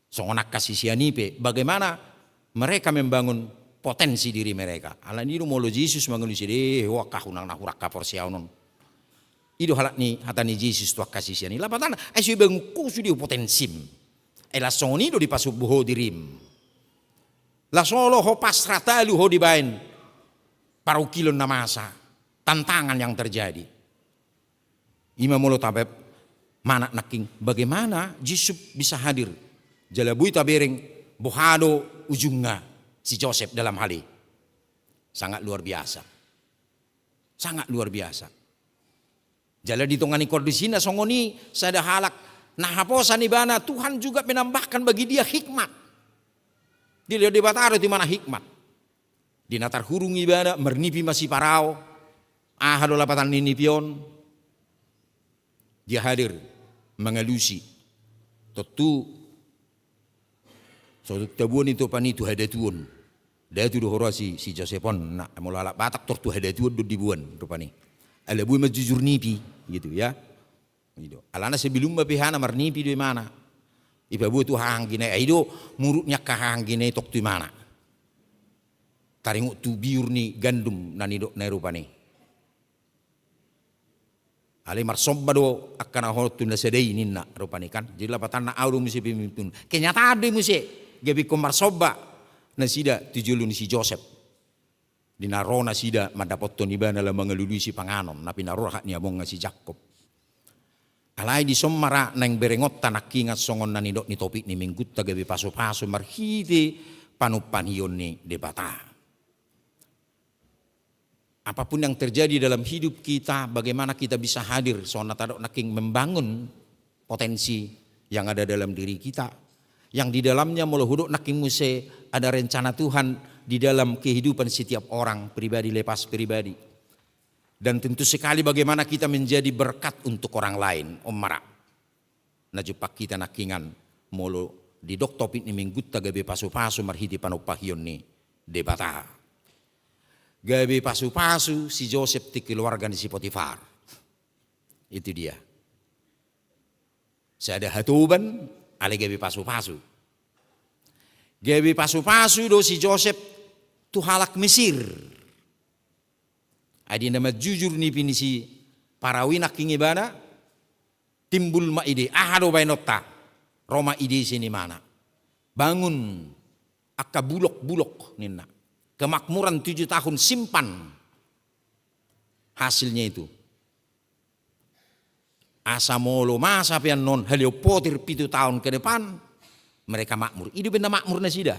Songon angka sisean i pe, bagaimana mereka membangun potensi diri mereka. Alani i do molo Jesus mangalusi, "Eh, ho angka unang na hurang haporseaon on." I do halak ni hata ni Jesus tu angka sisean i, lapatanna, "Ai so ibangun ho sude potensim. Ai laos songon i do dipasombu ho dirim. Laos olo ho pasrah, talu ho dibaen parungkilon na masa, tantangan yang terjadi." Ima molo tabe manat nangkin, bagaimana Yusuf bisa hadir? Jala boi tabereng boha do ujungna si Josep dalam hal i. Sangat luar biasa. Sangat luar biasa. Jala di tonga ni kondisina songon i, sada halak na haposan ibana, Tuhan juga menambahkan bagi dia hikmat. Dilehon Debata do tu ibana hikmat. Di na tarhurung ibana, marnipi ma si Parao. Aha do lapatan ni nipi on? Dia hadir mangalusi. Tontu so tung taboan i tu rupani tu hadatuon. Datu do huroha si, si Josep on, na molo halak Batak tor tu hadatuon do diboan rupani. Ala boi manjujur nipi, gitu ya. I do. Alana sebelum ma pe hana marnipi do imana. Ipaboa tu haha anggi na i, ai do muruk ni angka haha anggi na i tong tu imana. Taringot tu biur ni gandum na nidok na i rupani. Alai marsomba do angka na hot tu na sada i ninna rupani kan. Jadi lapatanna au do muse pemimpin. Kenyataan do i muse. Gabe ingkon marsomba nasida tu jolo ni si Josep. Di na ro nasida mandapothon ibana laho mangalului sipanganon, na pinarrohak ni amongna si Jakob. Alai dison ma ra naeng berengonta nangkingan songon na nidok ni topik ni minggunta gabe pasupasu marhite panumpahion ni Debata. Apapun yang terjadi dalam hidup kita, bagaimana kita bisa hadir, songon na tadok nangkin, membangun potensi yang ada dalam diri kita, yang di dalamnya molo hudok nangkin muse ada rencana Tuhan di dalam kehidupan setiap orang pribadi lepas pribadi. Dan tentu sekali bagaimana kita menjadi berkat untuk orang lain, on ma ra na jumpang hita nangkingan molo didok topik ni minggunta gabe pasupasu marhite panumpahion ni Debata. Gabe pasupasu si Josep tu keluarga ni si Potifar. Itu dia. Sada hatoban, alai gabe pasupasu. Gabe pasupasu do si Josep tu halak Mesir. Ai di na manjujur nipi ni si Parao i nangkin ibana, timbul ma ide, aha do baenonta? Ro ma ide sian imana. Bangun angka bulok-bulok ninna. Kemakmuran tujuh tahun, simpan hasilnya itu. Asa molo masa pe annon haleon potir pitu taon ke depan, mereka makmur. I do umbahen na makmur nasida.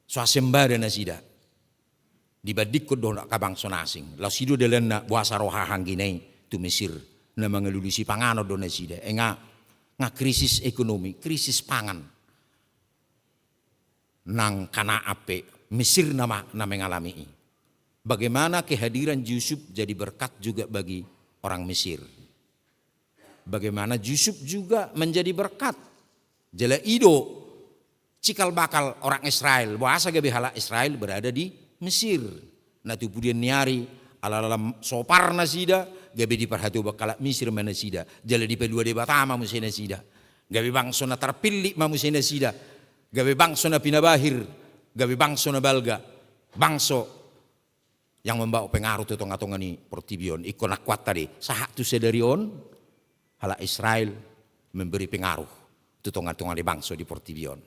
Swasembada nasida. Dibandingkon dohot angka bangso na asing. Laos i do dalanna boasa ro haha anggi na i tu Mesir. Na mangalului sipanganon do nasida. Ai nga, nga krisis ekonomi, krisis pangan. Nang Kanaan pe, Mesir nama na mengalami i. Bagaimana kehadiran Yusuf jadi berkat juga bagi orang Mesir. Bagaimana Yusuf juga menjadi berkat. Jala i do cikal bakal orang Israel, boasa gabe halak Israel berada di Mesir. Na tu pudian ni ari, ala lam sopar nasida, gabe diparhatoban halak Mesir ma nasida. Jala dipalua Debata ma muse nasida. Gabe bangso na tarpillit ma muse nasida. Gabe bangso na pinabahir. Gabe bangso na balga. Bangso yang membawa pengaruh tu tonga-tonga ni portibi on. Ingkon nangkin hata di, sahat tu sadari on, halak Israel memberi pengaruh tu tonga-tonga ni bangso di portibi on.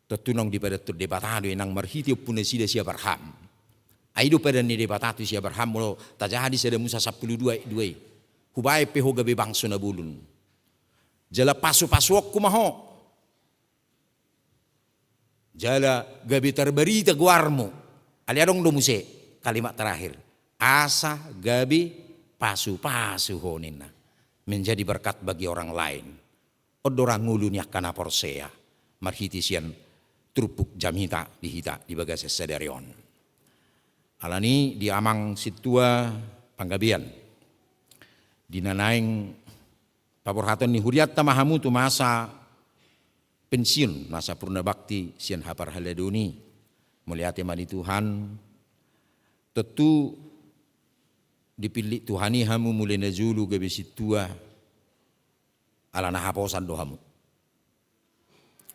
Tontu naung dipadanhon Debata do i nang marhite ompu nasida si Abraham. Ai do padan ni Debata tu si Abraham, molo tajaha di Sada Musa sampulu dua ayat dua i. Hubaen pe ho gabe bangso na bolon. Jala pasupasuonku ma ho. Jala gabe tarbarita goarmu. Alai adong do muse kalimat terakhir. Asa gabe pasupasu ho ninna. Menjadi berkat bagi orang lain. On do ra ngolu ni angka na porsea. Marhite sian turpuk jamita di hita di bagasan sadari on. Alani di amang sintua panggabean. Di na naeng paborhaton ni hurianta ma hamu tu masa pensiun, masa purna bakti sian haparhalado ni. Mauliate ma di Tuhan. Tontu dipillit Tuhan i hamu mulai na jolo gabe sintua. Alana haposan do hamu.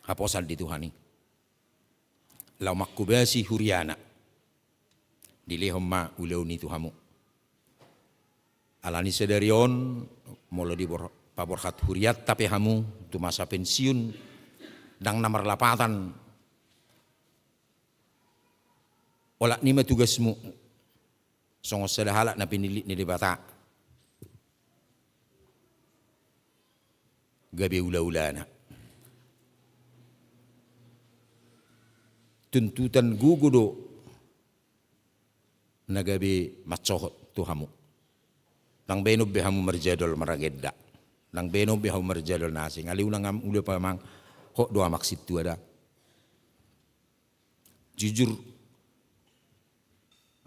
Haposan di Tuhan i. Laho manghobasi huriana. Dilehon ma ulaon i tu hamu. Alani sadari on, molo di bor-, paborhat hurianta pe hamu, tu masa pensiun, ndang na marlapatan, olat ni ma tugasmu, songon sada halak na pinillit ni Debata. Gabe ulaulana. Tuntutan gogo do na gabe mansohot tu hamu. Ndang baenon be hamu marjadwal maragenda. Ndang baenon be hamu marjadwal na asing. Alai unang am-, ula pe amang, hot do amang sintua da. Jujur,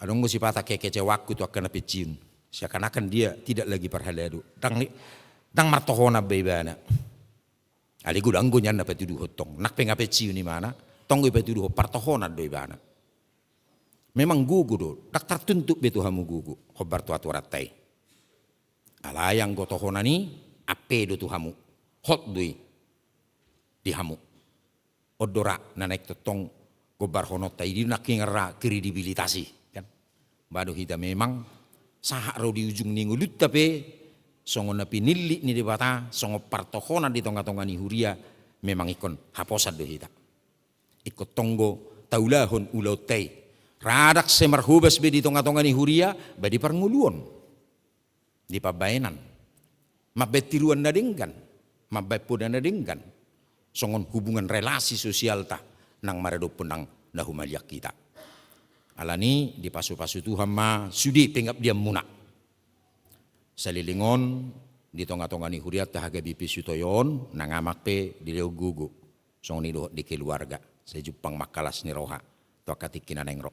adong do sipata kekecewangku tu angka na pensiun. Seakan-akan dia tidak lagi parhalado. Ndang, ndang martohonan be ibana. Alai godang do nian na patuduhon tong. Nang pe nga pensiun ibana, tong do ipatuduhon partohonan do ibana. Memang gogo do, ndang tartuntut be tu hamu gogo, hombar tu aturanta i. Alai anggo tohonan i, ampe do tu hamu. Hot do i di hamu. On do ra na naeng tongtong gombarhononta i, di na hingan ra kredibilitas i, kan? Ba do hita memang sahat ro di ujung ni ngolunta pe, songon na pinillit ni Debata, songon partohonan di tonga-tonga ni huria, memang ingkon haposan do hita. Ingkon tonggo taulahon ulaonta i. Ra ndang sai marhobas be di tonga-tonga ni huria, ba di parngoluon. Di pambaenan. Mambaen tiruan na denggan, mambaen poda na denggan. Songon hubungan relasi sosialta nang maradophon nang na humaliang hita. Alani dipasu-pasu Tuhan ma sude pengabdianmuna. Saleleng on di tonga-tonga ni hurianta H K B P Sutoyo on, nang amang pe dilehon gogo. Songon i dohot di keluarga, sai jumpang ma angka las ni roha tu angka tingki na naeng ro.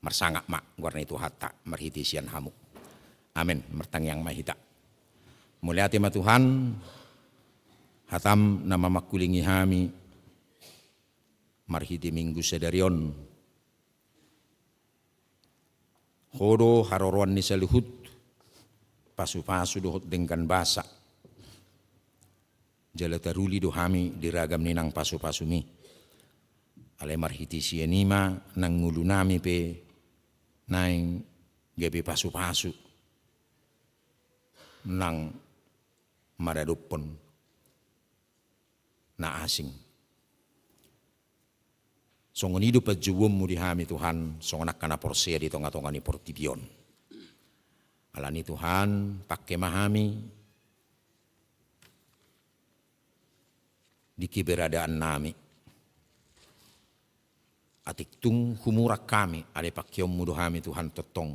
Marsangap ma goar ni Tuhanta marhite sian hamu. Amen. Martangiang ma hita. Mauliate ma Tuhan, hatam na mamangkulingi hami marhite Minggu sadari on. Ho do haroroan ni saluhut pasu-pasu dohot denggan basa. Jala taruli do hami di ragam ni nang pasu-pasumi. Alai marhite sian i ma nang ngolunami pe naeng gabe pasu-pasu nang maradophon na asing. Songon i do panjouonmu di hami Tuhan, songon angka na porsea di tonga-tonga ni portibi on. Alani Tuhan, pangke ma hami di keberadaannami. Atik tung humurang hami, alai pangkeonmu do hami Tuhan tongtong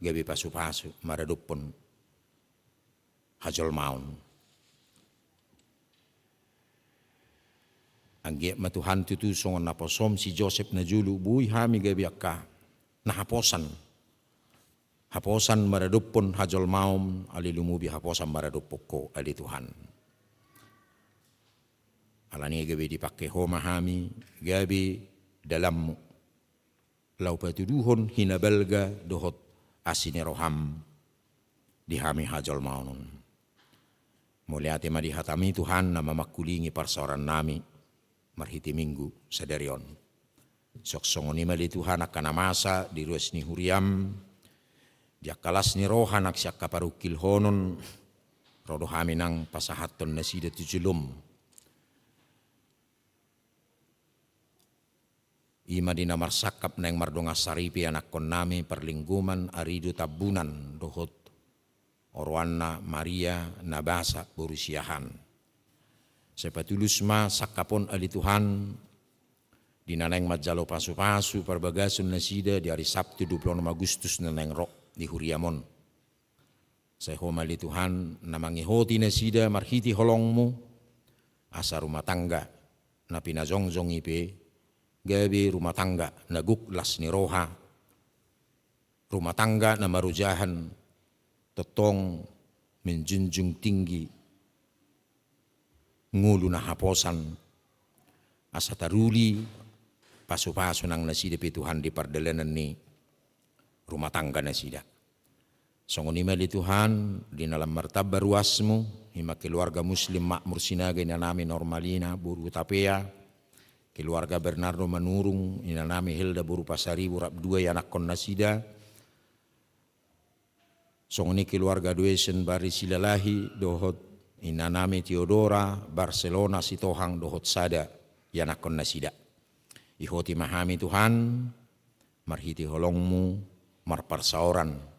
gabe pasu-pasu maradophon hajolmaon. Anggiat ma Tuhan tutu songon naposom si Josep najolo, boi hami gabe angka na haposan. Haposan maradophon hajolmaon, alai lumobi haposan maradophon Ho ale Tuhan. Alani i gabe dipangke Ho ma hami gabe dalanmu, laho patuduhon hinabalga dohot asi ni roham di hami hajolmaon on. Mauliate ma di hatami Tuhan na mamangkulingi parsaorannami marhite Minggu sadari on. Suang songon i ma ale Tuhan angka na masa di ruas ni huriam, di angka las ni roha nang sian angka parungkilhonon, ro do hami nang pasahathon nasida tu jolom. I ma di na marsangkap naeng mardongan saripe anakkonnami parlinggoman Arido Tambunan dohot oroanna Maria Nabasa boru Siahaan. Sai patulus ma sangkap on ale Tuhan, di na naeng manjalo pasu-pasu parbagason nasida di ari Sabtu dua pulu onom Agustus na naeng ro di huriam on. Sai Ho ma ale Tuhan na mangihoti nasida marhite holongmu, asa rumah tangga na pinajongjong i pe gabe rumah tangga na gok las ni roha, rumah tangga na marojahan tongtong menjunjung tinggi ngolu na haposan, asa taruli pasu-pasu nang nasida pe Tuhan di pardalanan ni rumah tangga nasida. Songon i ma ale Tuhan, di na lam martamba ruasmu, i ma keluarga Muslim Makmur Sinaga inanami Normalina boru Hutapea, keluarga Bernardo Manurung inanami Helda boru Pasaribu rap dua ianakkon nasida, songon i keluarga Doesen Bari Silalahi dohot inanami Teodora Barcelona Sitohang dohot sada ianakkon nasida. Ihoti ma hami Tuhan, marhite holongmu marparsaoran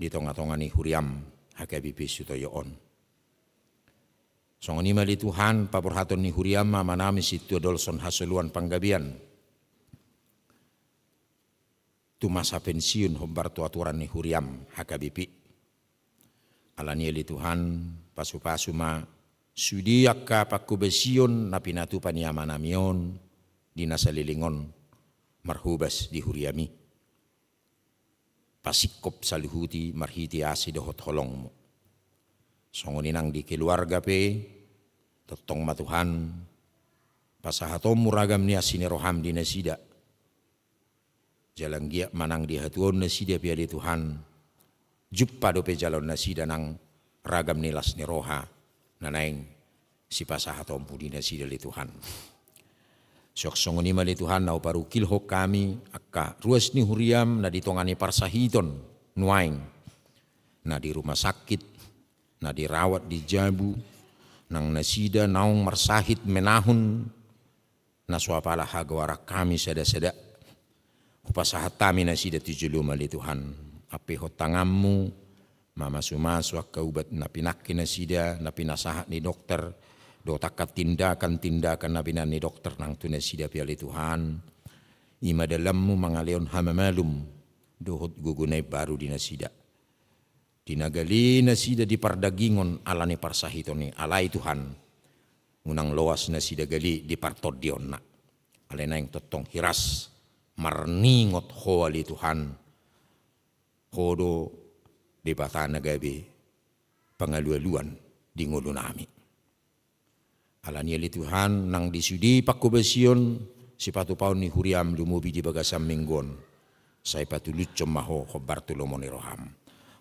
di tonga-tonga ni huriam H K B P Sutoyo on. Songon i ma ale Tuhan paborhaton ni huriam amanami Sintua Dolson Hasoluan Panggabean tu masa pensiun hombar tu aturan ni huriam H K B P. Alani i ale Tuhan, pasupasu ma sude angka panghobasion na pinatupa ni amanami on di na saleleng on marhobas di huriami. Pasingkop saluhutna marhite asi dohot holongmu. Songon i nang di keluarga pe, tongtong ma Tuhan, pasahatonmu ragam ni asi ni roham di nasida. Jala anggiat ma nang di hatuaon nasida pe ale Tuhan, jumpa dope jaloon nasida nang ragam ni las ni roha na naeng sipasahatonmu di nasida ale Tuhan. Suang songon i ma ale Tuhan, na huparungkilhon hami angka ruas ni huriam na di tonga ni parsahiton nuaeng, na di rumah sakit, na dirawat di jabu, nang nasida naung marsahit menahun, na so apala hagoaran hami sada-sada. Hupasahat hami nasida tu jolom ale Tuhan. Ampehon tanganmu mamasu-masu angka ubat na pinangke nasida, na pinasahat ni dokter, dohot angka tindakan-tindakan na binahen ni dokter nang tu nasida pe ale Tuhan. I ma dalanmu mangalehon hamamalum dohot gogo na imbaru di nasida. Di na gale nasida di pardagingon ala ni parsahiton i, alai Tuhan, unang loas nasida gale di partondionna. Alai naeng tongtong hiras marningot Ho ale Tuhan, Ho do Debata na gabe pangalualuan di ngolunami. Alani i ale Tuhan, nang di sude panghobasion sipatupaon ni huriam lumobi di bagasan minggu on, sai patulushon ma Ho hombar tu lomo ni roham.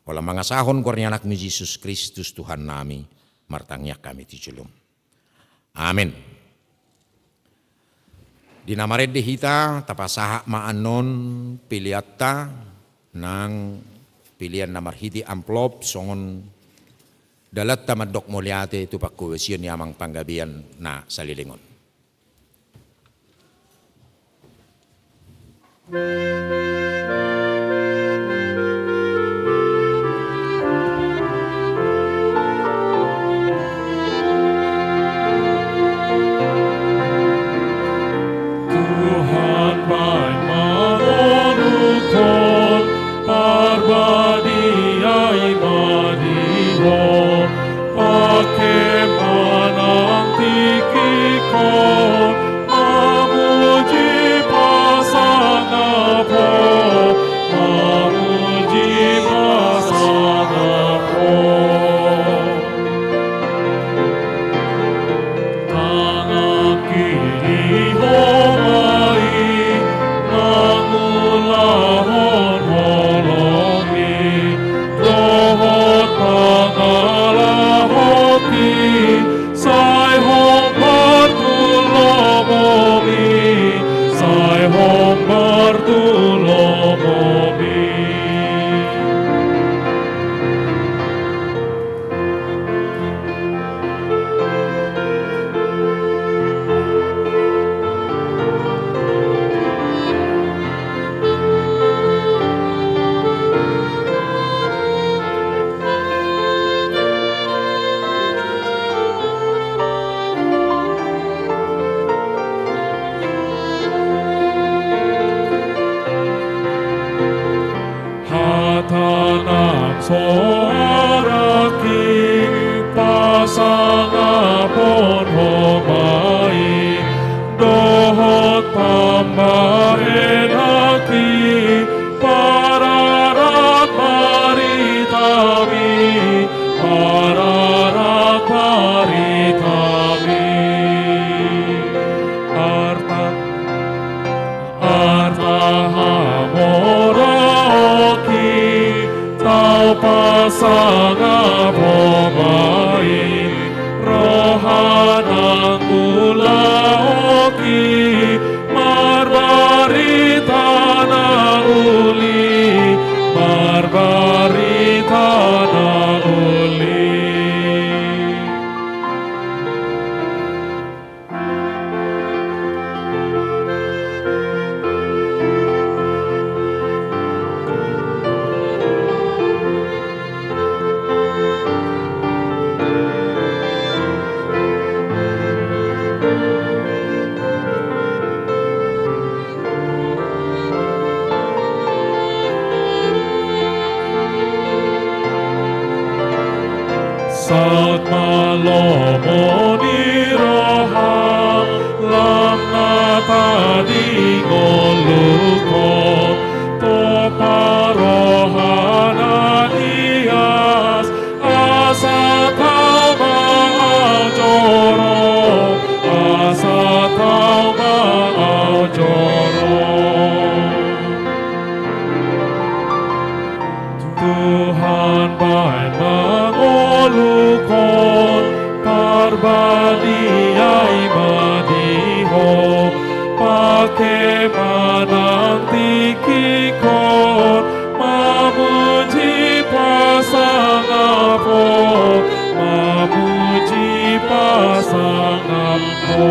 Holan mangasahon goar ni Anakmu Jesus Kristus Tuhannami, martangiang hami tu jolom. Amen. Di na marende hita, tapasahat ma annon peleanta, nang pelean na marhite amplop songon dalanta mandok mauliate tu panghobasion ni amang panggabean na saleleng on. Tuhan baen ma ngolungkon, parbadia i ma di Ho, pangke ma nang tingkingkon, mamuji pasangap Ho, mamuji pasangap Ho. Tangan kiri Ho ma i na mangulahon holong i, dohot pangalahon i, sai hombar tu lomo i, sai hombar tu lomo i. Hata nang so araki pasangapon Ho ma i, dohot pambahenan i, pararat baritami, pararat baritami. Arta Arta hamoraonki tau pasangap Ho ma i, roha na ulaonki marbarita na uli, marbarita na uli. Lomo ni roha, lam na tading ngolungkon, tompa roha na ias, asa tau ma au joro, asa tau ma au joro. Tuhan, baen ma ngolungkon, parbadiai ma di Ho, pangke ma nang tingkingkon, mamuji pasangap Ho, mamuji pasangap Ho.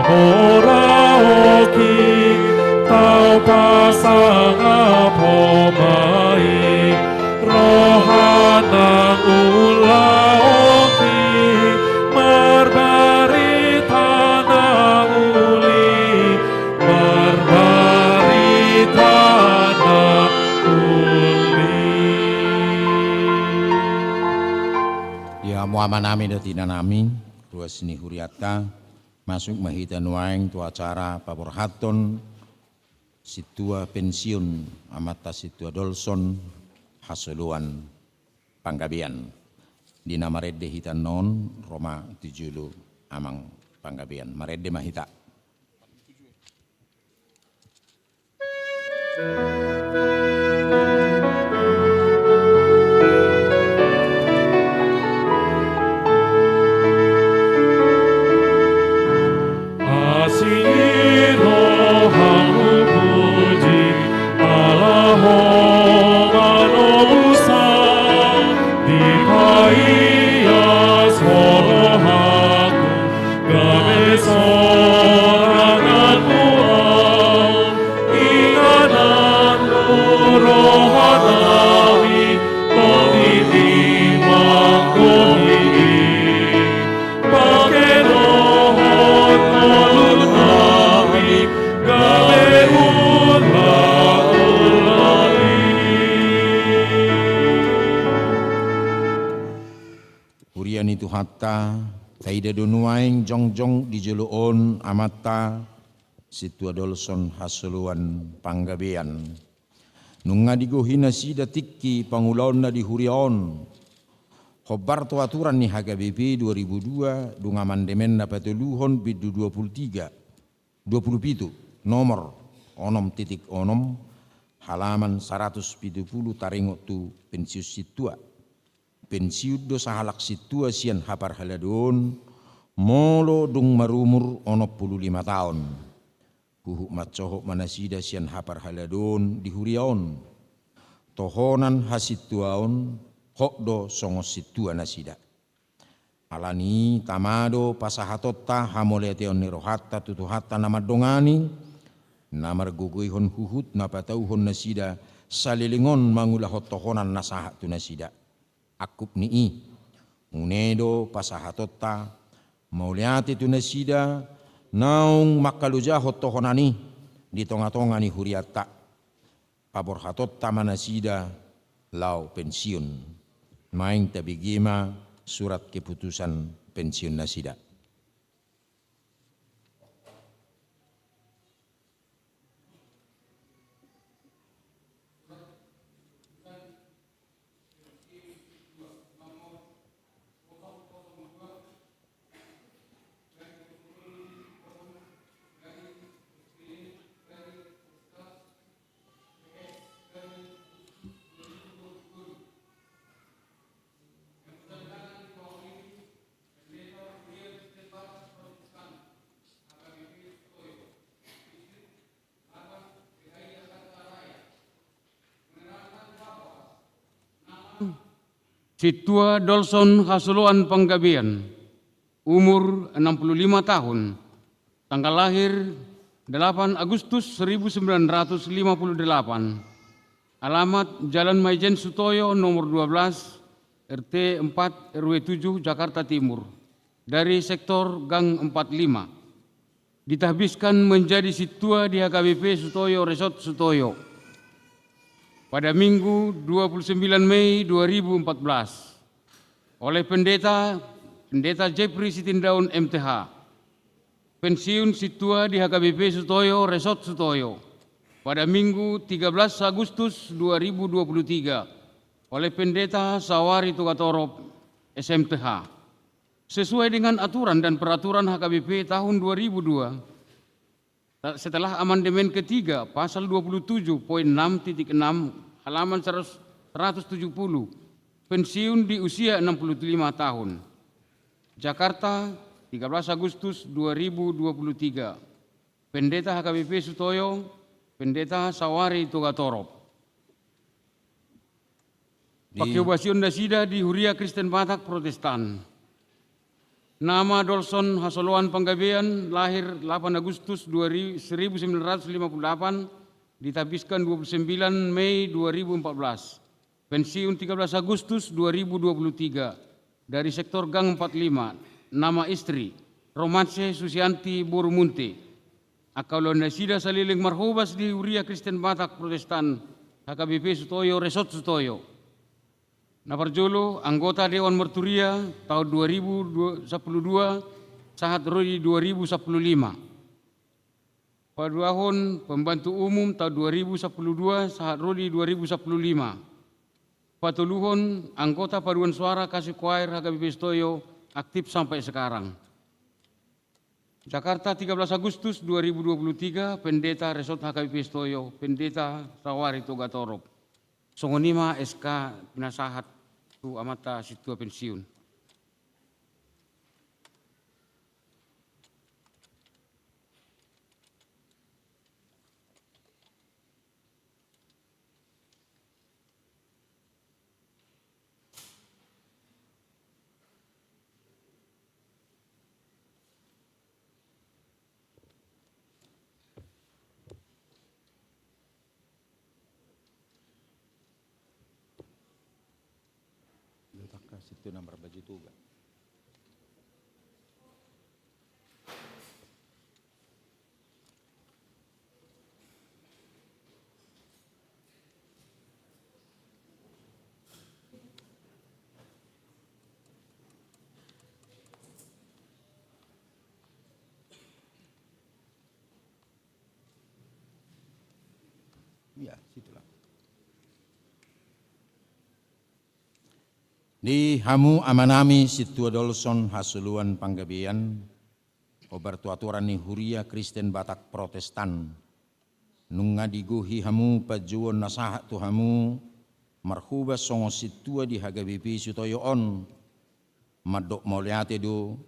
Ora oki tau pasangap homa i, roha nang ulaonki, marbarita na uli, marbarita na uli. Di hamu amanami dohot inanami, ruas ni hurianta, masuk ma hita nuaeng tu acara paborhathon sintua pensiun amanta Sintua Dolson Hasoloan Panggabean. Di na marende hita annon, ro ma tu jolo Amang Panggabean. Marende ma hita. Asi ni rohangku puji, ala Ho manomusa, dipaias Ho rohangku, gabe sorangan Ho ahu, inganan Ho rohanami, tongtong i mangkohi i. Pake dohot ngolunami, gabe ulaon na uli. Huria ni Tuhanta, taida do nuaeng jongjong di jolo on amanta Sintua Dolson Hasoloan Panggabean. Nunga digohi nasida tingki pangulaonna di huria on, hombar tu aturan ni H K B P dua ribu dua, dung amandemen na patoluhon bindu dua pulu tiga, dua pulu pitu, nomor onom titik onom, halaman saratus pitu pulu, taringot tu pensiun sintua. Pensiun do sahalak sintua sian haparhaladoon, molo dung marumur onom pulu lima taon. Huhut mansohot ma nasida sian haparhaladoon di huria on. Tohonan hasintuaon, hot do songon sintua nasida. Ala ni i, tama do pasahatonta hamauliateon ni rohanta tu Tuhanta na mandongani, na margogoihon huhut na patauhon nasida saleleng on mangulahon tohonan na sahat tu nasida. Angkup ni i, une do pasahatonta mauliate tu nasida naung mangkalojahon tohonan i di tongatonga ni hurianta. Paborhatonta ma nasida laho pensiun. Naeng tabege ma surat keputusan pensiun nasida. Sintua Dolson Hasoloan Panggabean, umur enam puluh lima tahun, tanggal lahir delapan Agustus seribu sembilan ratus lima puluh delapan, alamat Jalan Maijen Sutoyo nomor dua belas, R T empat, R W tujuh, Jakarta Timur, dari sektor Gang empat lima. Ditahbiskan menjadi sintua di H K B P Sutoyo Resort Sutoyo pada Minggu dua puluh sembilan Mei dua ribu empat belas oleh Pendeta, Pendeta Jeffrey Sitindaun M T H. Pensiun sintua di H K B P Sutoyo Resort Sutoyo pada Minggu tiga belas Agustus dua ribu dua puluh tiga oleh Pendeta Sawari Togatorop, S M T H. Sesuai dengan aturan dan peraturan H K B P tahun dua ribu dua, ta-, setelah amandemen ketiga, pasal dua puluh tujuh poin enam titik enam, halaman seratus, seratus tujuh puluh, pensiun di usia enam puluh lima tahun. Jakarta, tiga belas Agustus dua ribu dua puluh tiga. Pendeta H K B P Sutoyo, Pendeta Sawari Togatorop. Di- Pangkobasion nasida di Huria Kristen Batak Protestan. Nama Dolson Hasoloan Panggabean, lahir lapan Agustus dua ri-, seribu sembilan ratus lima puluh delapan, ditahbiskan dua puluh sembilan Mei dua ribu empat belas. Pensiun tiga belas Agustus dua ribu dua puluh tiga, dari sektor gang empat lima, nama istri, Romanse Susianti boru Munte. Angka ulaon nasida saleleng marhobas di Huria Kristen Batak Protestan, H K B P Sutoyo, Resort Sutoyo. Na parjolo, anggota Dewan Marturia tahun dua ribu sepuluh dua sahat ro di dua ribu sepuluh lima. Paduahon, pembantu umum tahun dua ribu sepuluh dua sahat ro di dua ribu sepuluh lima. Patoluhon, anggota paduan suara Kasih Choir H K B P Sutoyo, aktif sampai sekarang. Jakarta, tiga belas Agustus dua ribu dua puluh tiga, Pendeta Resort H K B P Sutoyo, Pendeta Sawari Togatorop. Songon i ma S K pinasahat tu amanta sintua pensiun. Letakkan situ nomor baju tuga. Iya, situlah. Di hamu amanami sintua Dolson Hasoloan Panggabean, hombar tu aturan ni Huria Kristen Batak Protestan. Nunga digohi hamu panjouon na sahat tu hamu, marhobas songon sintua di H K B P Sutoyo on, mandok mauliate do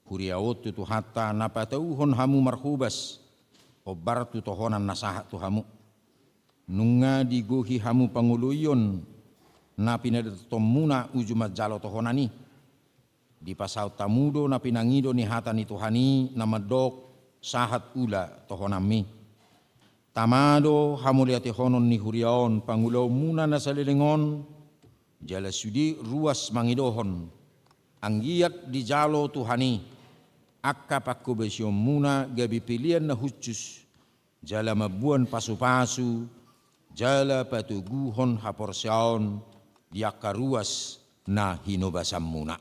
huria on tu Tuhanta na patauhon hamu marhobas, hombar tu tohonan na sahat tu hamu. Nunga digohi hamu pangoloion na pinadatonmuna uju manjalo tohonan i. Dipasaut hamu do na pinangido ni hata ni Tuhan i na mandok sahat ula tohonanmi. Tama do hamauliatehonon ni huria on pangulaonmuna na saleleng on, jala sude ruas mangidohon, anggiat dijalo Tuhan i angka panghobasionmuna gabe pelean na hushus, jala mamboan pasupasu, jala patoguhon haporseaon di angka ruas na hinobasanmuna.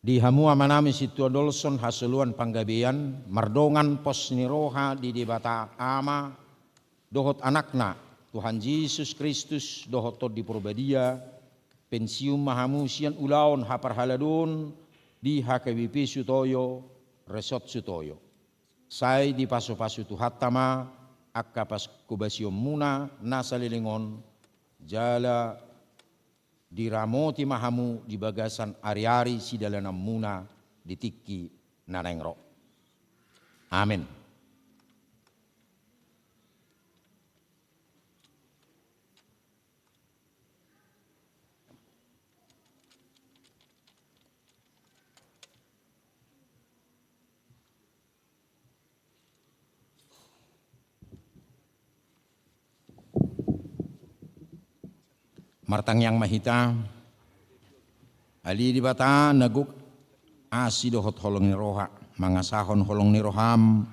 Di hamu amanami sintua Dolson Hasoloan Panggabean, mardongan pos ni roha di Debata Ama dohot Anakna, Tuhan Jesus Kristus dohot Tondi Porbadia, pensiun ma hamu sian ulaon haparhaladoon di H K B P Sutoyo, Resort Sutoyo. Sai dipasupasu Tuhanta ma angka panghobasionmuna na saleleng on, jala diramoti ma hamu di bagasan ariari sidalananmuna di tingki na naeng ro. Amen. Martangiang ma hita. Ale Debata na gok asi dohot holong ni roha, mangasahon holong ni roham,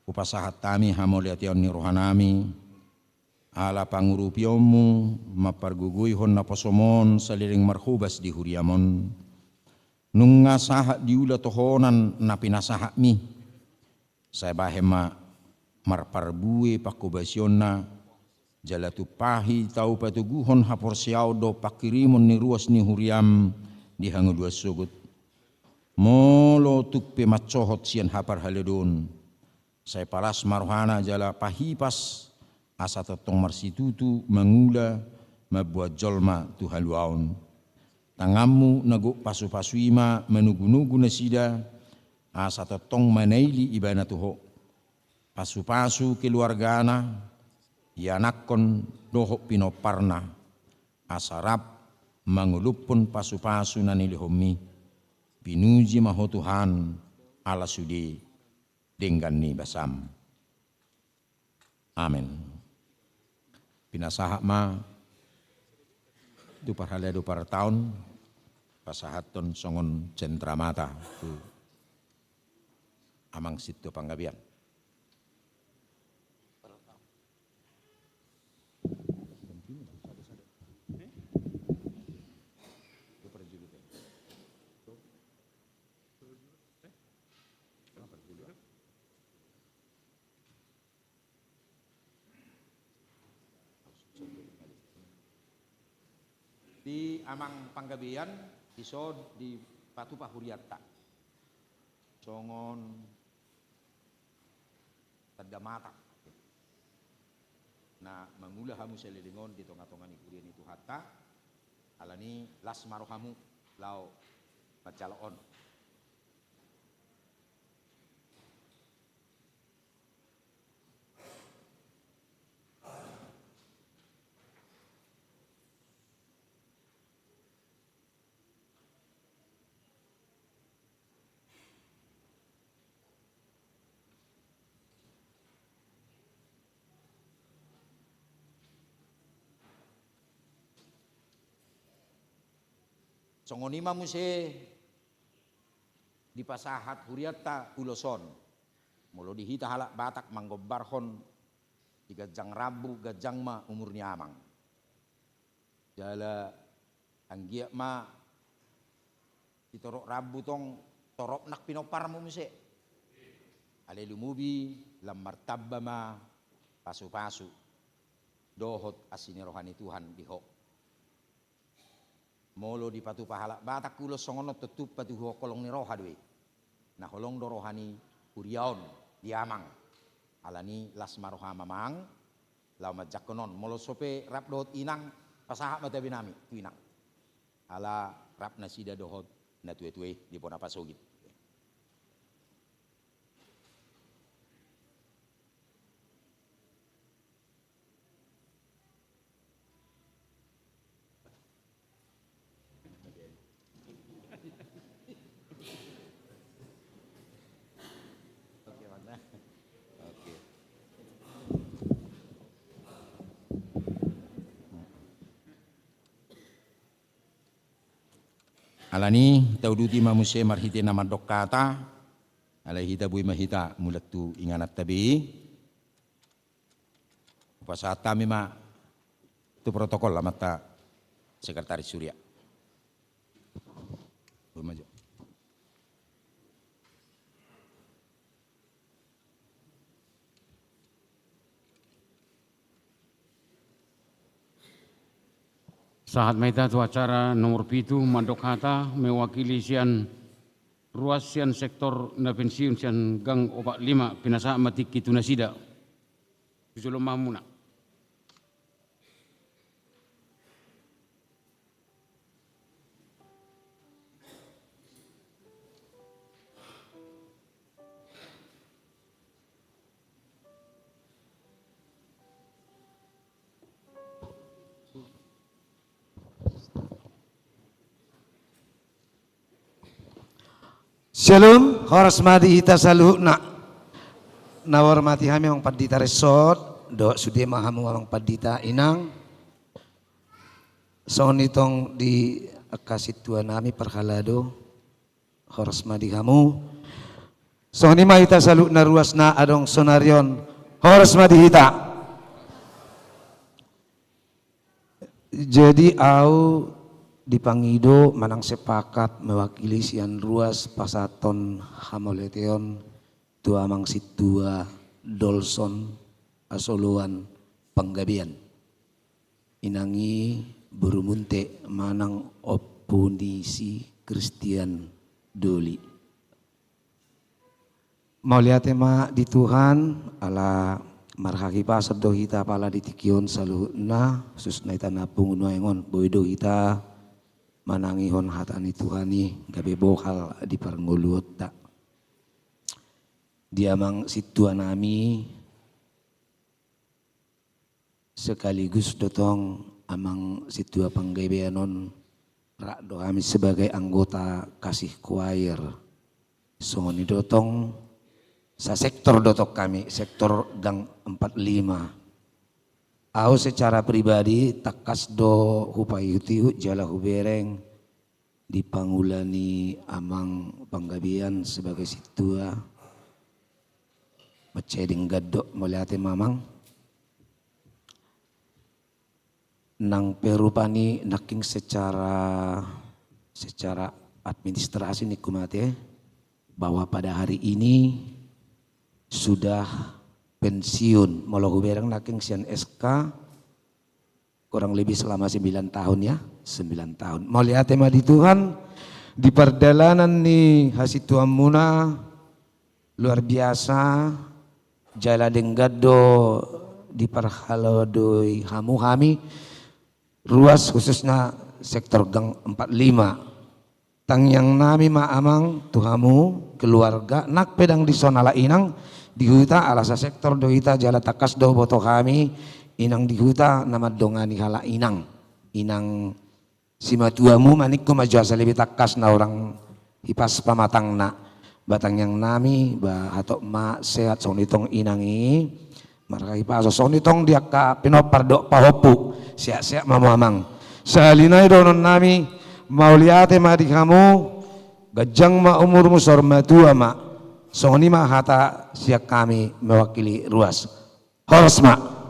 hupasahat hami hamauliateon ni rohanami, ala pangurupionmu mampargogoihon naposom on saleleng marhobas di huriam on. Nunga sahat diula tohonan na pinasahatmi. Sai bahen ma marparbue panghobasionna, jala tumpahi tau patoguhon haporseaon dohot panghirimon ni ruas ni huriam di hangoluan sogot. Molo tung pe mansohot sian haparhaladoon, sai palas ma rohana jala pahipas, asa tongtong marsitutu mangula mambuat jolma tu haluaon. Tanganmu na gok pasupasu i ma manugunugu nasida, asa tongtong manaili ibana tu Ho. Pasupasu keluargana, ianakhon dohot pinomparna, asa rap manguluphon pasupasu na nilehonmi. Pinuji ma Ho Tuhan, ala sude denggan ni basam. Amen. Pinasahat ma tu parhalado partaon, pasahathon songon cendramata tu Amang Sintua Panggabean. Di Amang Panggabean, dison dipatupa hurianta songon tanda mata na mangula hamu saleleng on di tongatonga ni huria ni Tuhanta. Alani las ma rohamu laho manjalo on. Songon i ma muse dipasahat hurianta ulos on. Molo di hita halak Batak manggombarhon di ganjang rambu, ganjang ma umur ni amang. Jala anggiat ma di torop rambu tong torop nang pinomparmu muse. Alai lumobi lam martamba ma pasupasu dohot asi ni roha ni Tuhan di ho. Molo dipatupa halak Batak ulos songon on, tontu patuduhon holong ni roha do i. Na holong do roha ni huria on di amang. Alani las ma roham amang laho manjangkon on. Molo so pe rap dohot inang, pasahat ma tabe nami tu inang. Ala rap nasida dohot natuatua i di bona pasogit. Alani tauduti ma muse marhite na mandok hata. Alai hita boi ma hita mulak tu ingananta be. Hupasahat hami ma tu protokol amanta Sekretaris Huria. Boi ma jo. Sahat ma hita tu acara nomor pitu, mandok hata mewakili sian ruas sian sektor na pensiun sian gang opat lima, pinasahat ma tingki tu nasida. Tu jolo ma hamuna. Syalom, horas ma di hita saluhutna. Na huhormati hami Amang Pandita Resort, dohot sude ma hamu Amang Pandita, inang. Songon i tong di angka sintua nami parhalado, horas ma di hamu. Songon i ma hita saluhutna ruas na adong sonari on, horas ma di hita. Jadi au dipangido manang sepakat mewakili sian ruas pasahathon hamauliateon tu Amang Sintua Dolson Hasoloan Panggabean. Inang i boru Munte manang ompu ni si Christian doli. Mauliate ma di Tuhan, ala marhahipason do hita apala di tingki on saluhutna, khususna hita na pungu nuaeng on, boi do hita manangihon hata ni Tuhan i gabe bohal di parngoluonta. Di amang sintua nami, sekaligus do tong amang sintua panggabean on, rap do hami sebagai anggota kasih choir. Songon i do tong, sasektor do tong hami, sektor gang empat lima. Au secara pribadi tangkas do hupaihut-ihut jala hubereng di pangula ni amang panggabean sebagai sintua. Mansai denggan do, mauliate ma amang. Nang pe rupani nangkin secara, secara administrasi ningku ma ate, bahwa pada hari ini sudah pensiun. Molo hubereng nangkin sian S K, kurang lebih selama sembilan tahun ya, sembilan tahun. Mauliate ma di Tuhan, di pardalanan ni hasintuanmuna luar biasa, jala denggan do diparhaladoi hamu hami, ruas khususna sektor gang empat lima. Tangiang nami ma amang tu hamu keluarga, nang pe ndang dison halak inang di huta, ala sasektor do hita jala tangkas do huboto hami inang di huta na mandongani halak inang. Inang simatuamu ma ningku ma jo asa lebih tangkas na hurang hipas pamatangna. Ba tangiang nami, ba hatop ma sehat songon i tong inang i. Marhahipason songon i tong di angka pinompar dohot pahompu, sehat-sehat ma hamu amang. Sahali nai dohonon nami, mauliate ma di hamu, ganjang ma umurmu, saur matua ma. Songon i ma hata sian hami mewakili ruas. Horas ma.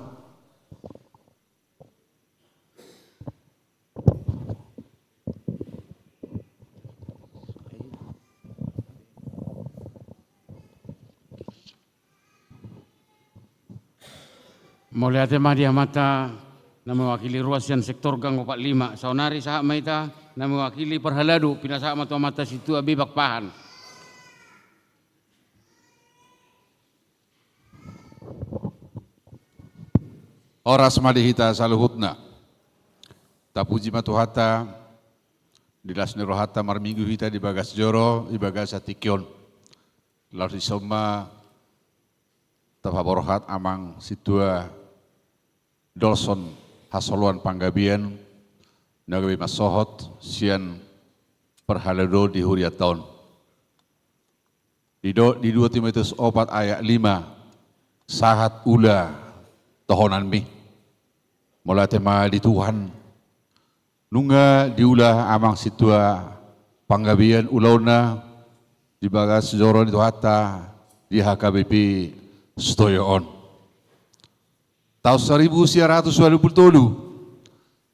Mauliate ma di amanta na mewakili ruas sian sektor gang opat lima. Saonari sahat ma hita na mewakili parhalado, pinasahat ma tu amanta sintua Bebak Pahan. Horas ma di hita saluhutna. Tapuji ma Tuhanta, di las ni rohanta marminggu hita di bagas joro, di bagasan tingki on. Laos dison ma tapaborhat amang sintua dolson hasoloan panggabean na gabe mansohot sian parhalado di hurianta on. Didok di dua Timoteus opat ayat lima, sahat ula tohonanmi. Mauliate ma di Tuhan. Nunga diula amang sintua panggabean ulaonna di bagas joro ni Tuhanta di H K B P Sitoyo on. Taon saribu sia ratus ualu pulu tolu,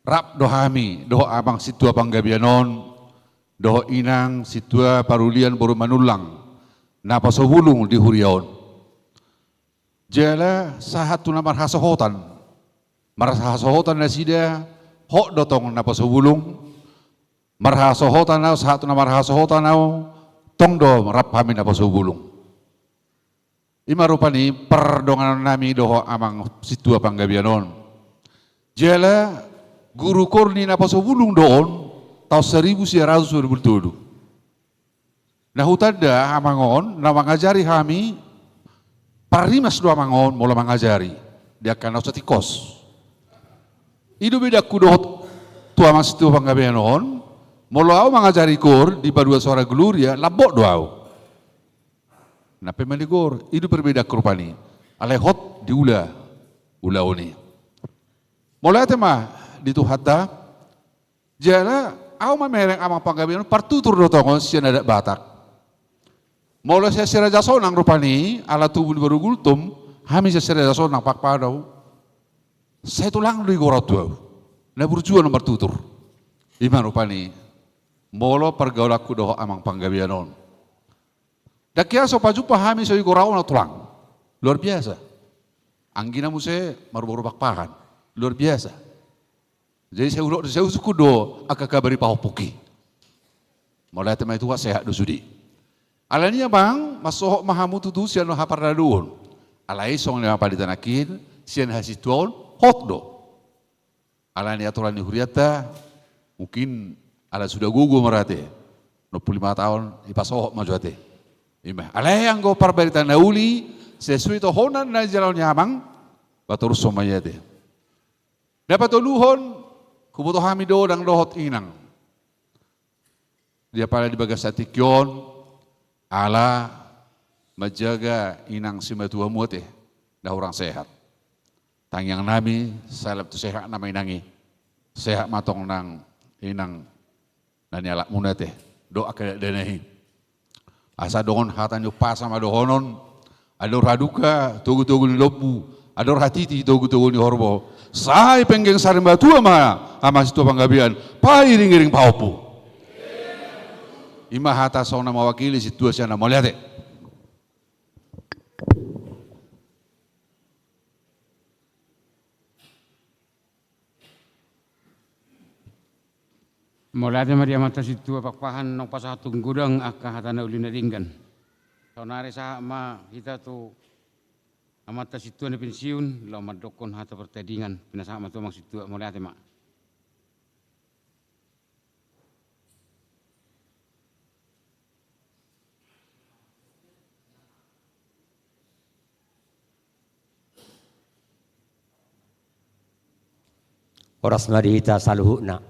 rap do hami dohot amang sintua panggabean on, dohot inang sintua parulian boru Manullang, na pasobulung di huria on. Jala sahat tu na marhasohotan. Marhasohotan nasida, hot do tong na pasobulung. Marhasohotan au, sahat tu na marhasohotan au, tong do rap hami na pasobulung. I ma rupani pardonganon nami dohot amang sintua panggabean on. Jala guru koor ni na pasobulung do on, taon saribu sia ratus ualu pulu tolu. Na hutanda amang on, na mangajari hami, parrimas do amang on molo mangajari, di angka na so tingkos. I do bedaku dohot tu amang sintua panggabean on, molo au mangajari koor di Paduan Suara Gloria, lambok do au. Nang pe manigor, i do perbedaanku rupani. Alai hot diula ulaon i. Mauliate ma di Tuhanta. Jala au mamereng amang panggabean on, partutur do tong on sian adat Batak. Molo sian Si Raja Sonang rupani, ala tubu ni boru Gultom, hami sian Si Raja Sonang, Pakpahan au. Sai tulang do igoraon tu au. Na burju on martutur. I ma rupani. Molo pargaulanku dohot amang panggabean on. Ndang hea so pajumpa hami so igoraon au tulang. Luar biasa. Anggina muse marboru Pakpahan. Luar biasa. Jadi sai hudok, sai husungkun do angka kabar ni pahompungki. Mauliate ma i Tuhan, sehat do sude. Alani i amang, mansohot ma hamu tutu sian haparlaluhon. Alai songon na pandita nangkin, sian hasintuaon hot do. Alani aturan ni hurianta, mungkin ala suda gogo ma ra ate. Onom pulu lima taon, dipasohot ma jo ate. Ima. Alai anggo parbaritaan na uli, sesuai tohonan na nijalo ni amang, patorushon ma i ate. Na patoluhon, huboto hami do ndang dohot inang. Dia pala di bagasan tingki on, ala manjaga inang simatuamu ate, na hurang sehat. Tangiang nami, salap tu sehat nama inang i. Sehat ma tong nang inang na nialapmuna ate. Dohot angka dakdanak i. Asa dongan hata ni umpasa ma dohonon, andor halumpang togutogu ni lombu, andor hatiti togutogu ni horbo. Sai penggeng sarimatua ma, hamu sintua panggabean, pairingiring pahompu. Ima hata songon na mawakili sintua sian na mauliate. Mauliate ma di amanta sintua Pakpahan, naung pasahathon godang angka hata na uli na denggan. Saonari sahat ma hita tu amanta sintua na pensiun, laho mandokkon hata partangiangan, pinasahat ma tu amang sintua, mauliate ma. Horas ma di hita saluhutna.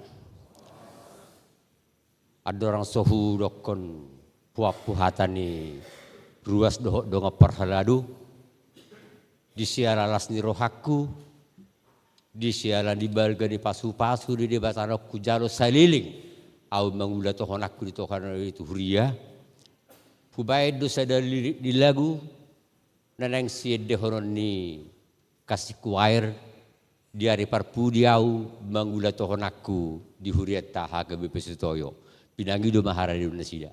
Andorang so hudokkon pahompu hata ni ruas dohot dongan parhalado, di siala las ni rohangku, di siala ni balga ni pasupasu ni Debata naung hujalo saleleng ahu mangula tohonanku di tonga ni huria, hubaen do sada lirik ni lagu na naeng siendehonon ni Kasih Choir di ari parpudi ahu mangula tohonanku di hurianta H K B P Sutoyo. Pinangido ma haradeon nasida.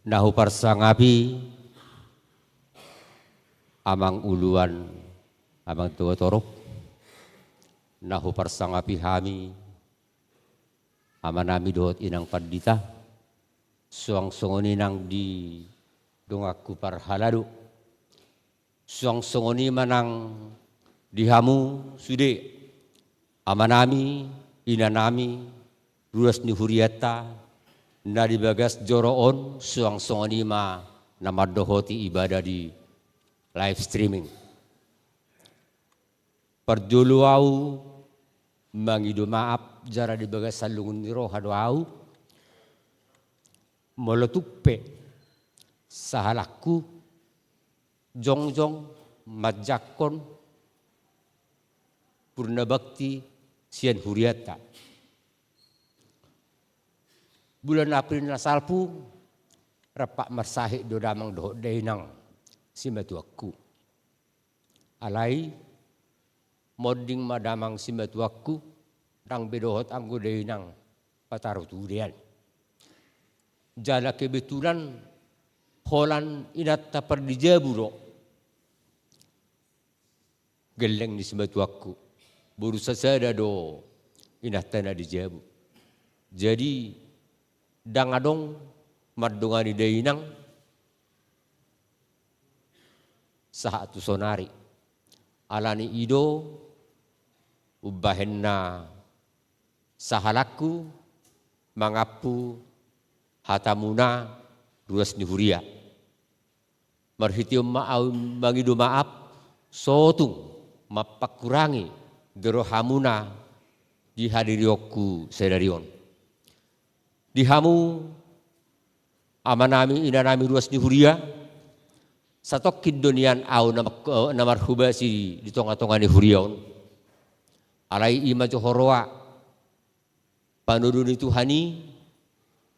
Na huparsangapi amang uluan, amang tua torop, na huparsangapi hami, amanami dohot inang pandita, suang songon i nang di donganku parhalado, suang songon i ma nang di hamu sude, amanami, inanami, ruas ni hurianta, na di bagas joro on, suang songon i ma na mandohoti ibadah di live streaming. Parjolo ahu mangido maaf jala di bagasan lungun ni roha do ahu, molo tung pe sahalakku jongjong manjangkon purna bakti sian hurianta. Bulan April na salpu, rap marsahit do damang dohot dainang simatuangku. Alai monding ma damang simatuangku, ndang be dohot anggo dainang pataru tu udean. Jala kebetulan holan inanta pardijabu do. Gelleng ni simatuangku, boru sasada do inanta na di jabu. Jadi ndang adong mandongani dainang sahat tu sonari. Alani i do umbahen na sahalakku mangampu hatamuna ruas ni huria. Marhite on ma ahu mangido maaf, sotung mampangkurangi di rohamuna di hadirionku sadari on. Di hamu amanami, inanami ruas ni huria, satongkin do nian ahu na, na marhobasi di tongatonga ni huria on. Alai i ma jo huroha panodo ni Tuhan i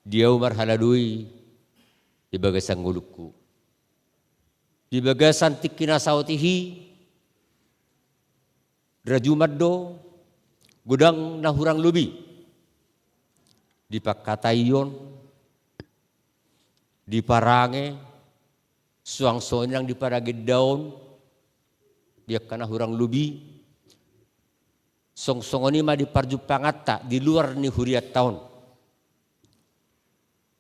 di ahu marhaladoi di bagasan ngolungku. Di bagasan tingki na saotik i, rajuman do godang na hurang lobi di pangkataion, di parange, suang songon i nang di paragendaon, di angka na hurang lobi, suang songon i ma di parjumpanganta di luar ni hurianta on.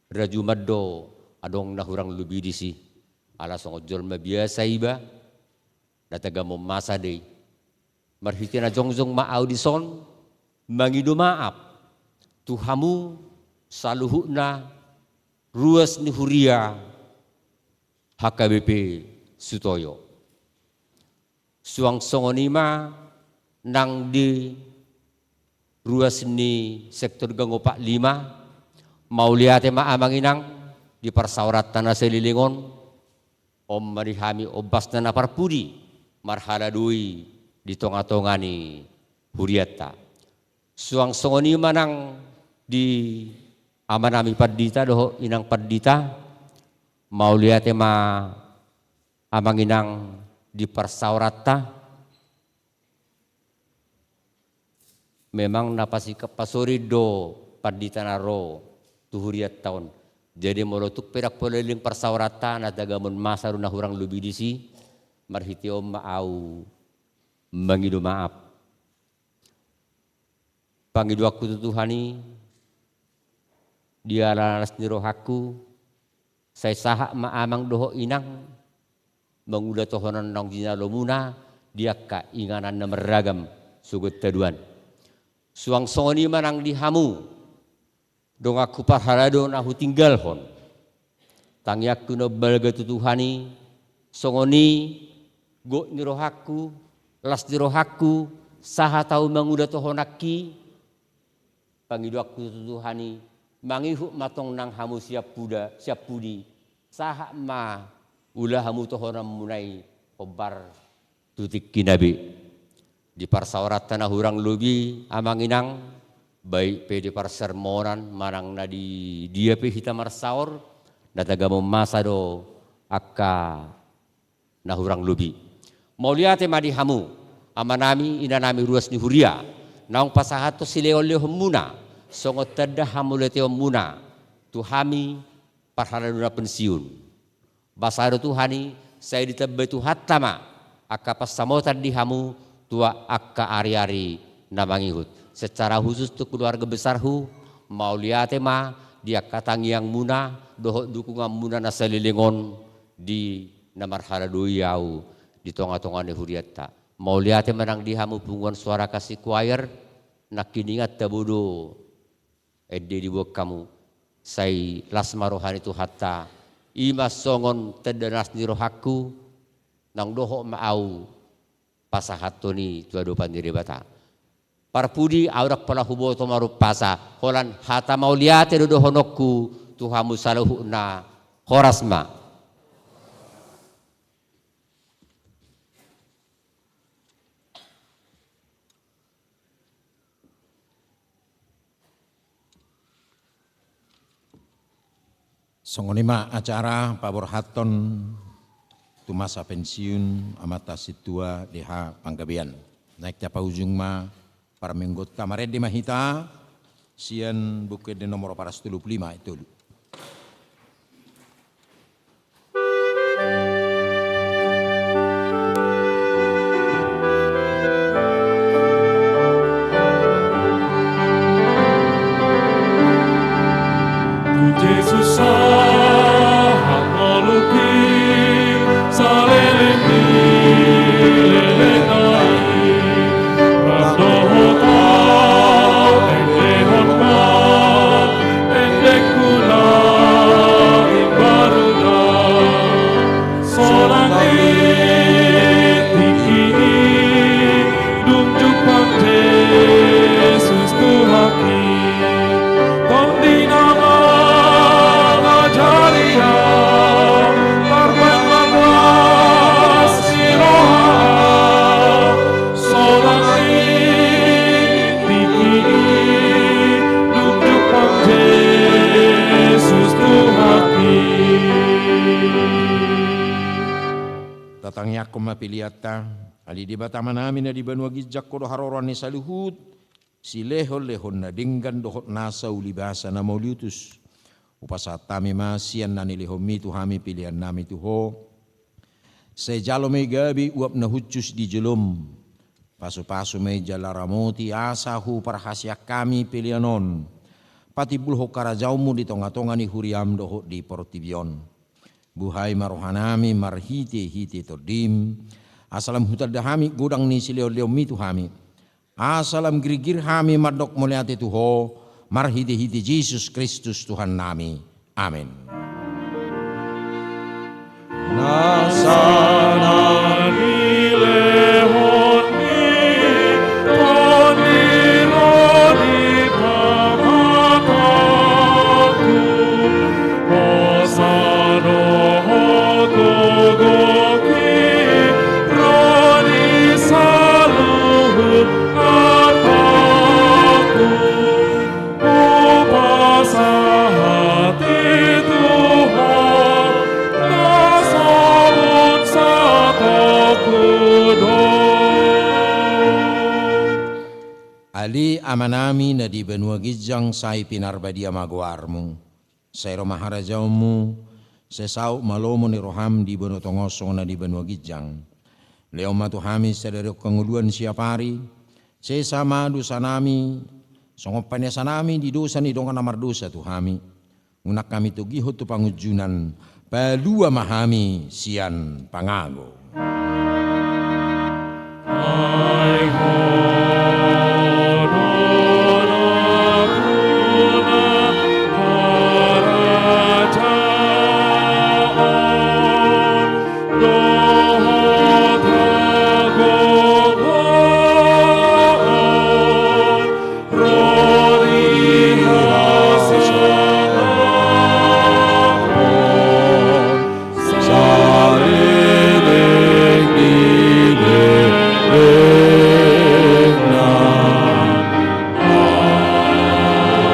Rajuman do adong na hurang lobi disi, ala songon jolma biasa iba, na tagamon masa do i. Marhite na jongjong ma ahu dison mangido maaf tu hamu saluhutna ruas ni huria H K B P Sutoyo. Suang songon i ma nang di ruas ni sektor gang opat lima, mauliate ma amang inang di parsaoranta na saleleng on. On ma di hami ombasna na parpudi marhaladoi di tongatonga ni hurianta. Suang songon i ma nang di amanami pandita dohot inang pandita, mauliate ma amang inang di parsaoranta. Memang na pasikap pasorin do pandita na ro tu hurianta on. Jadi molo tung pe ndang pola leleng parsaoranta, na tagamon masa do na hurang lobi disi, marhite on ma ahu mangido maaf. Pangidoanku tu Tuhan i, di ala las ni rohangku, sai sahat ma amang dohot inang mangula tohonan naung jinalomuna di angka inganan na marragam sogot haduan. Suang songon i ma nang di hamu donganku parhalado na hutinggalhon. Tangiangku na umbalga tu Tuhan i, songon i gok ni rohangku, las ni rohangku, sahat ahu mangula tohonanki. Pangidoanku tu Tuhan i, mangihut ma tong nang hamu sian puda, sian pudi, sahat ma ula hamu tohonanmuna i hombar tu tingkina be. Di parsaoranta na hurang lobi amang inang, baik pe di parsermonan manang na di dia pe hita marsaor, na tagamon masa do angka na hurang lobi. Mauliate ma di hamu amanami, inanami ruas ni huria, naung pasahathon silehonlehonmuna songon tanda hamauliateonmuna tu hami parhalado na pensiun. Basa do Tuhan i, sai ditambai Tuhanta ma angka pansamotan di hamu tu angka ari-ari na mangihut. Secara khusus tu keluarga besarhu, mauliate ma di angka tangiangmuna dohot dukunganmuna na saleleng on di na marhalado i ahu di tonga-tonga ni hurianta. Mauliate ma nang di hamu punguan Suara Kasih Choir, nangkiningan tabo do ende diboan hamu, sai las ma roha ni Tuhanta, i ma songon tanda las ni rohangku, naung dohot ma ahu pasahathon i tu adopan ni Debata. Parpudi ahu ndang pola huboto marumpasa, holan hata mauliate do dohononku tu hamu saluhutna, horas ma. Songon i ma acara paborhathon tu masa pensiun Amanta Sintua D H Panggabean. Naeng tapaujung ma parmingguonta, marende ma hita sian Buku Ende nomor opat ratus tolu pulu lima, ayat tolu. Tu Jesus sahat ngolungki saleleng ni lelengna i, rap dohot ahu endehon ma endengku na imbaru na. Sonang i tingki i dung jumpang Jesus Tuhanki, Tondi na mangajari ahu, tarbaen ma las ni roha ahu. Sonang i tingki i dung jumpang Jesus Tuhanki. Tatangiangkon ma peleanta. Ale Debata Amanami na di banua ginjang, Ho do haroroan ni saluhut silehon-lehon na denggan dohot nasa ulibasa na mauliutus. Hupasahat hami ma sian na nilehonMi tu hami peleannami tu Ho. Sai jalo ma i gabe uap na hushus di jolom. Pasu-pasu ma i jala ramoti asa huparhaseang hami pelean on patimbulhon harajaonMu di tonga-tonga ni huriaM dohot di portibi on. Buhai ma rohanami marhite-hite TondiM, asa lam hutanda hami godang ni silehon-lehonMi tu hami, asa lam girgir hami mandok mauliate tu Ho, marhite-hite Jesus Kristus Tuhannami. Amen. Nasa na nilehonMi, Tondi ro di pamatangku, hosa dohot gogoki ro di saluhut atangku. Hupasahat i tu Ho, na so bung satongku do. Ale Amanami na di banua ginjang, sai pinarbadia ma goarMu. Sai ro ma harajaonMu, sai saut ma lomo ni rohaM di banua tonga on songon na di banua ginjang. Lehon ma tu hami sadari on hangoluan siapari, sesa ma dosanami, songon panesanami di dosa ni dongan na mardosa tu hami. Unang hami togihon tu pangunjunan, palua ma hami sian pangago. Ai Ho do nampuna harajaon dohot hagogoon, ro di hasangapon saleleng ni lelengna.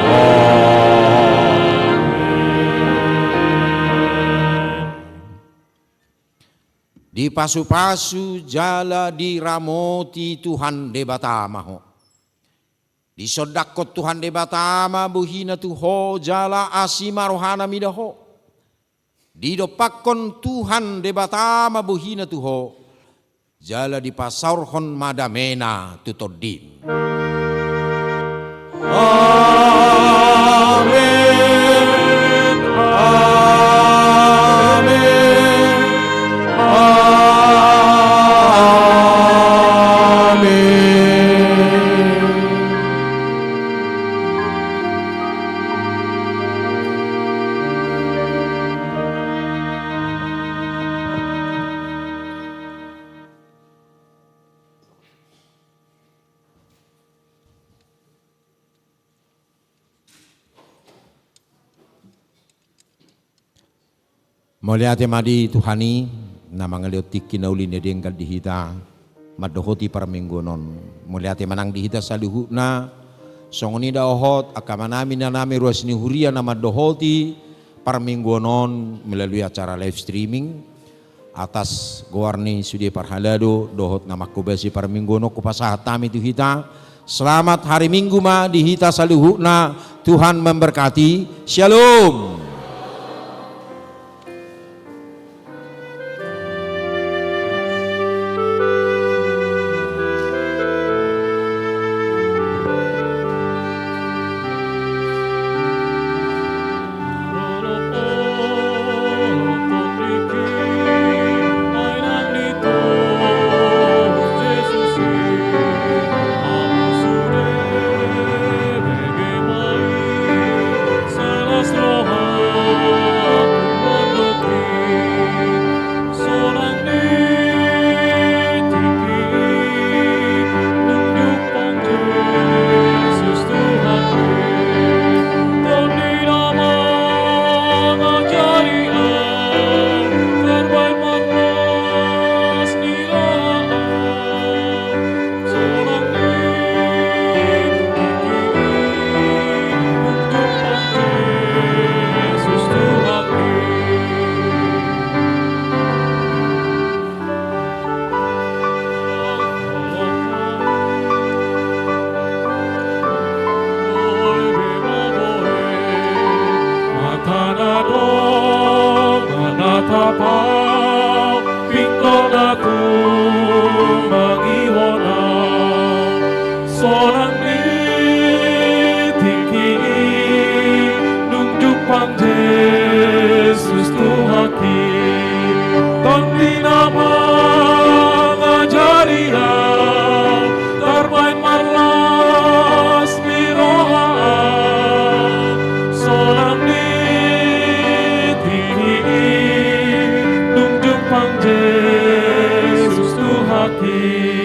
Amen. Dipasu-pasu jala diramoti Tuhan Debata ma ho. Disondangkon Tuhan Debata ma bohiNa tu ho jala asi ma rohaNa mida ho. Didompakkon Tuhan Debata ma bohina tu ho, jala dipasaorhon ma damena tu tondim. Amen. Amen. Amen. Mauliate ma di Tuhan i, na mangalehon tingki na uli na denggan di hita, mandohoti parmingguon on. Mauliate ma nang di hita saluhutna, songon i dohot angka amanami, inanami, ruas ni huria na mandohoti parmingguon on melalui acara live streaming. Atas goar ni sude parhalado dohot na manghobasi parmingguon on, hupasahat hami tu hita, selamat hari Minggu ma di hita saluhutna. Tuhan memberkati. Syalom.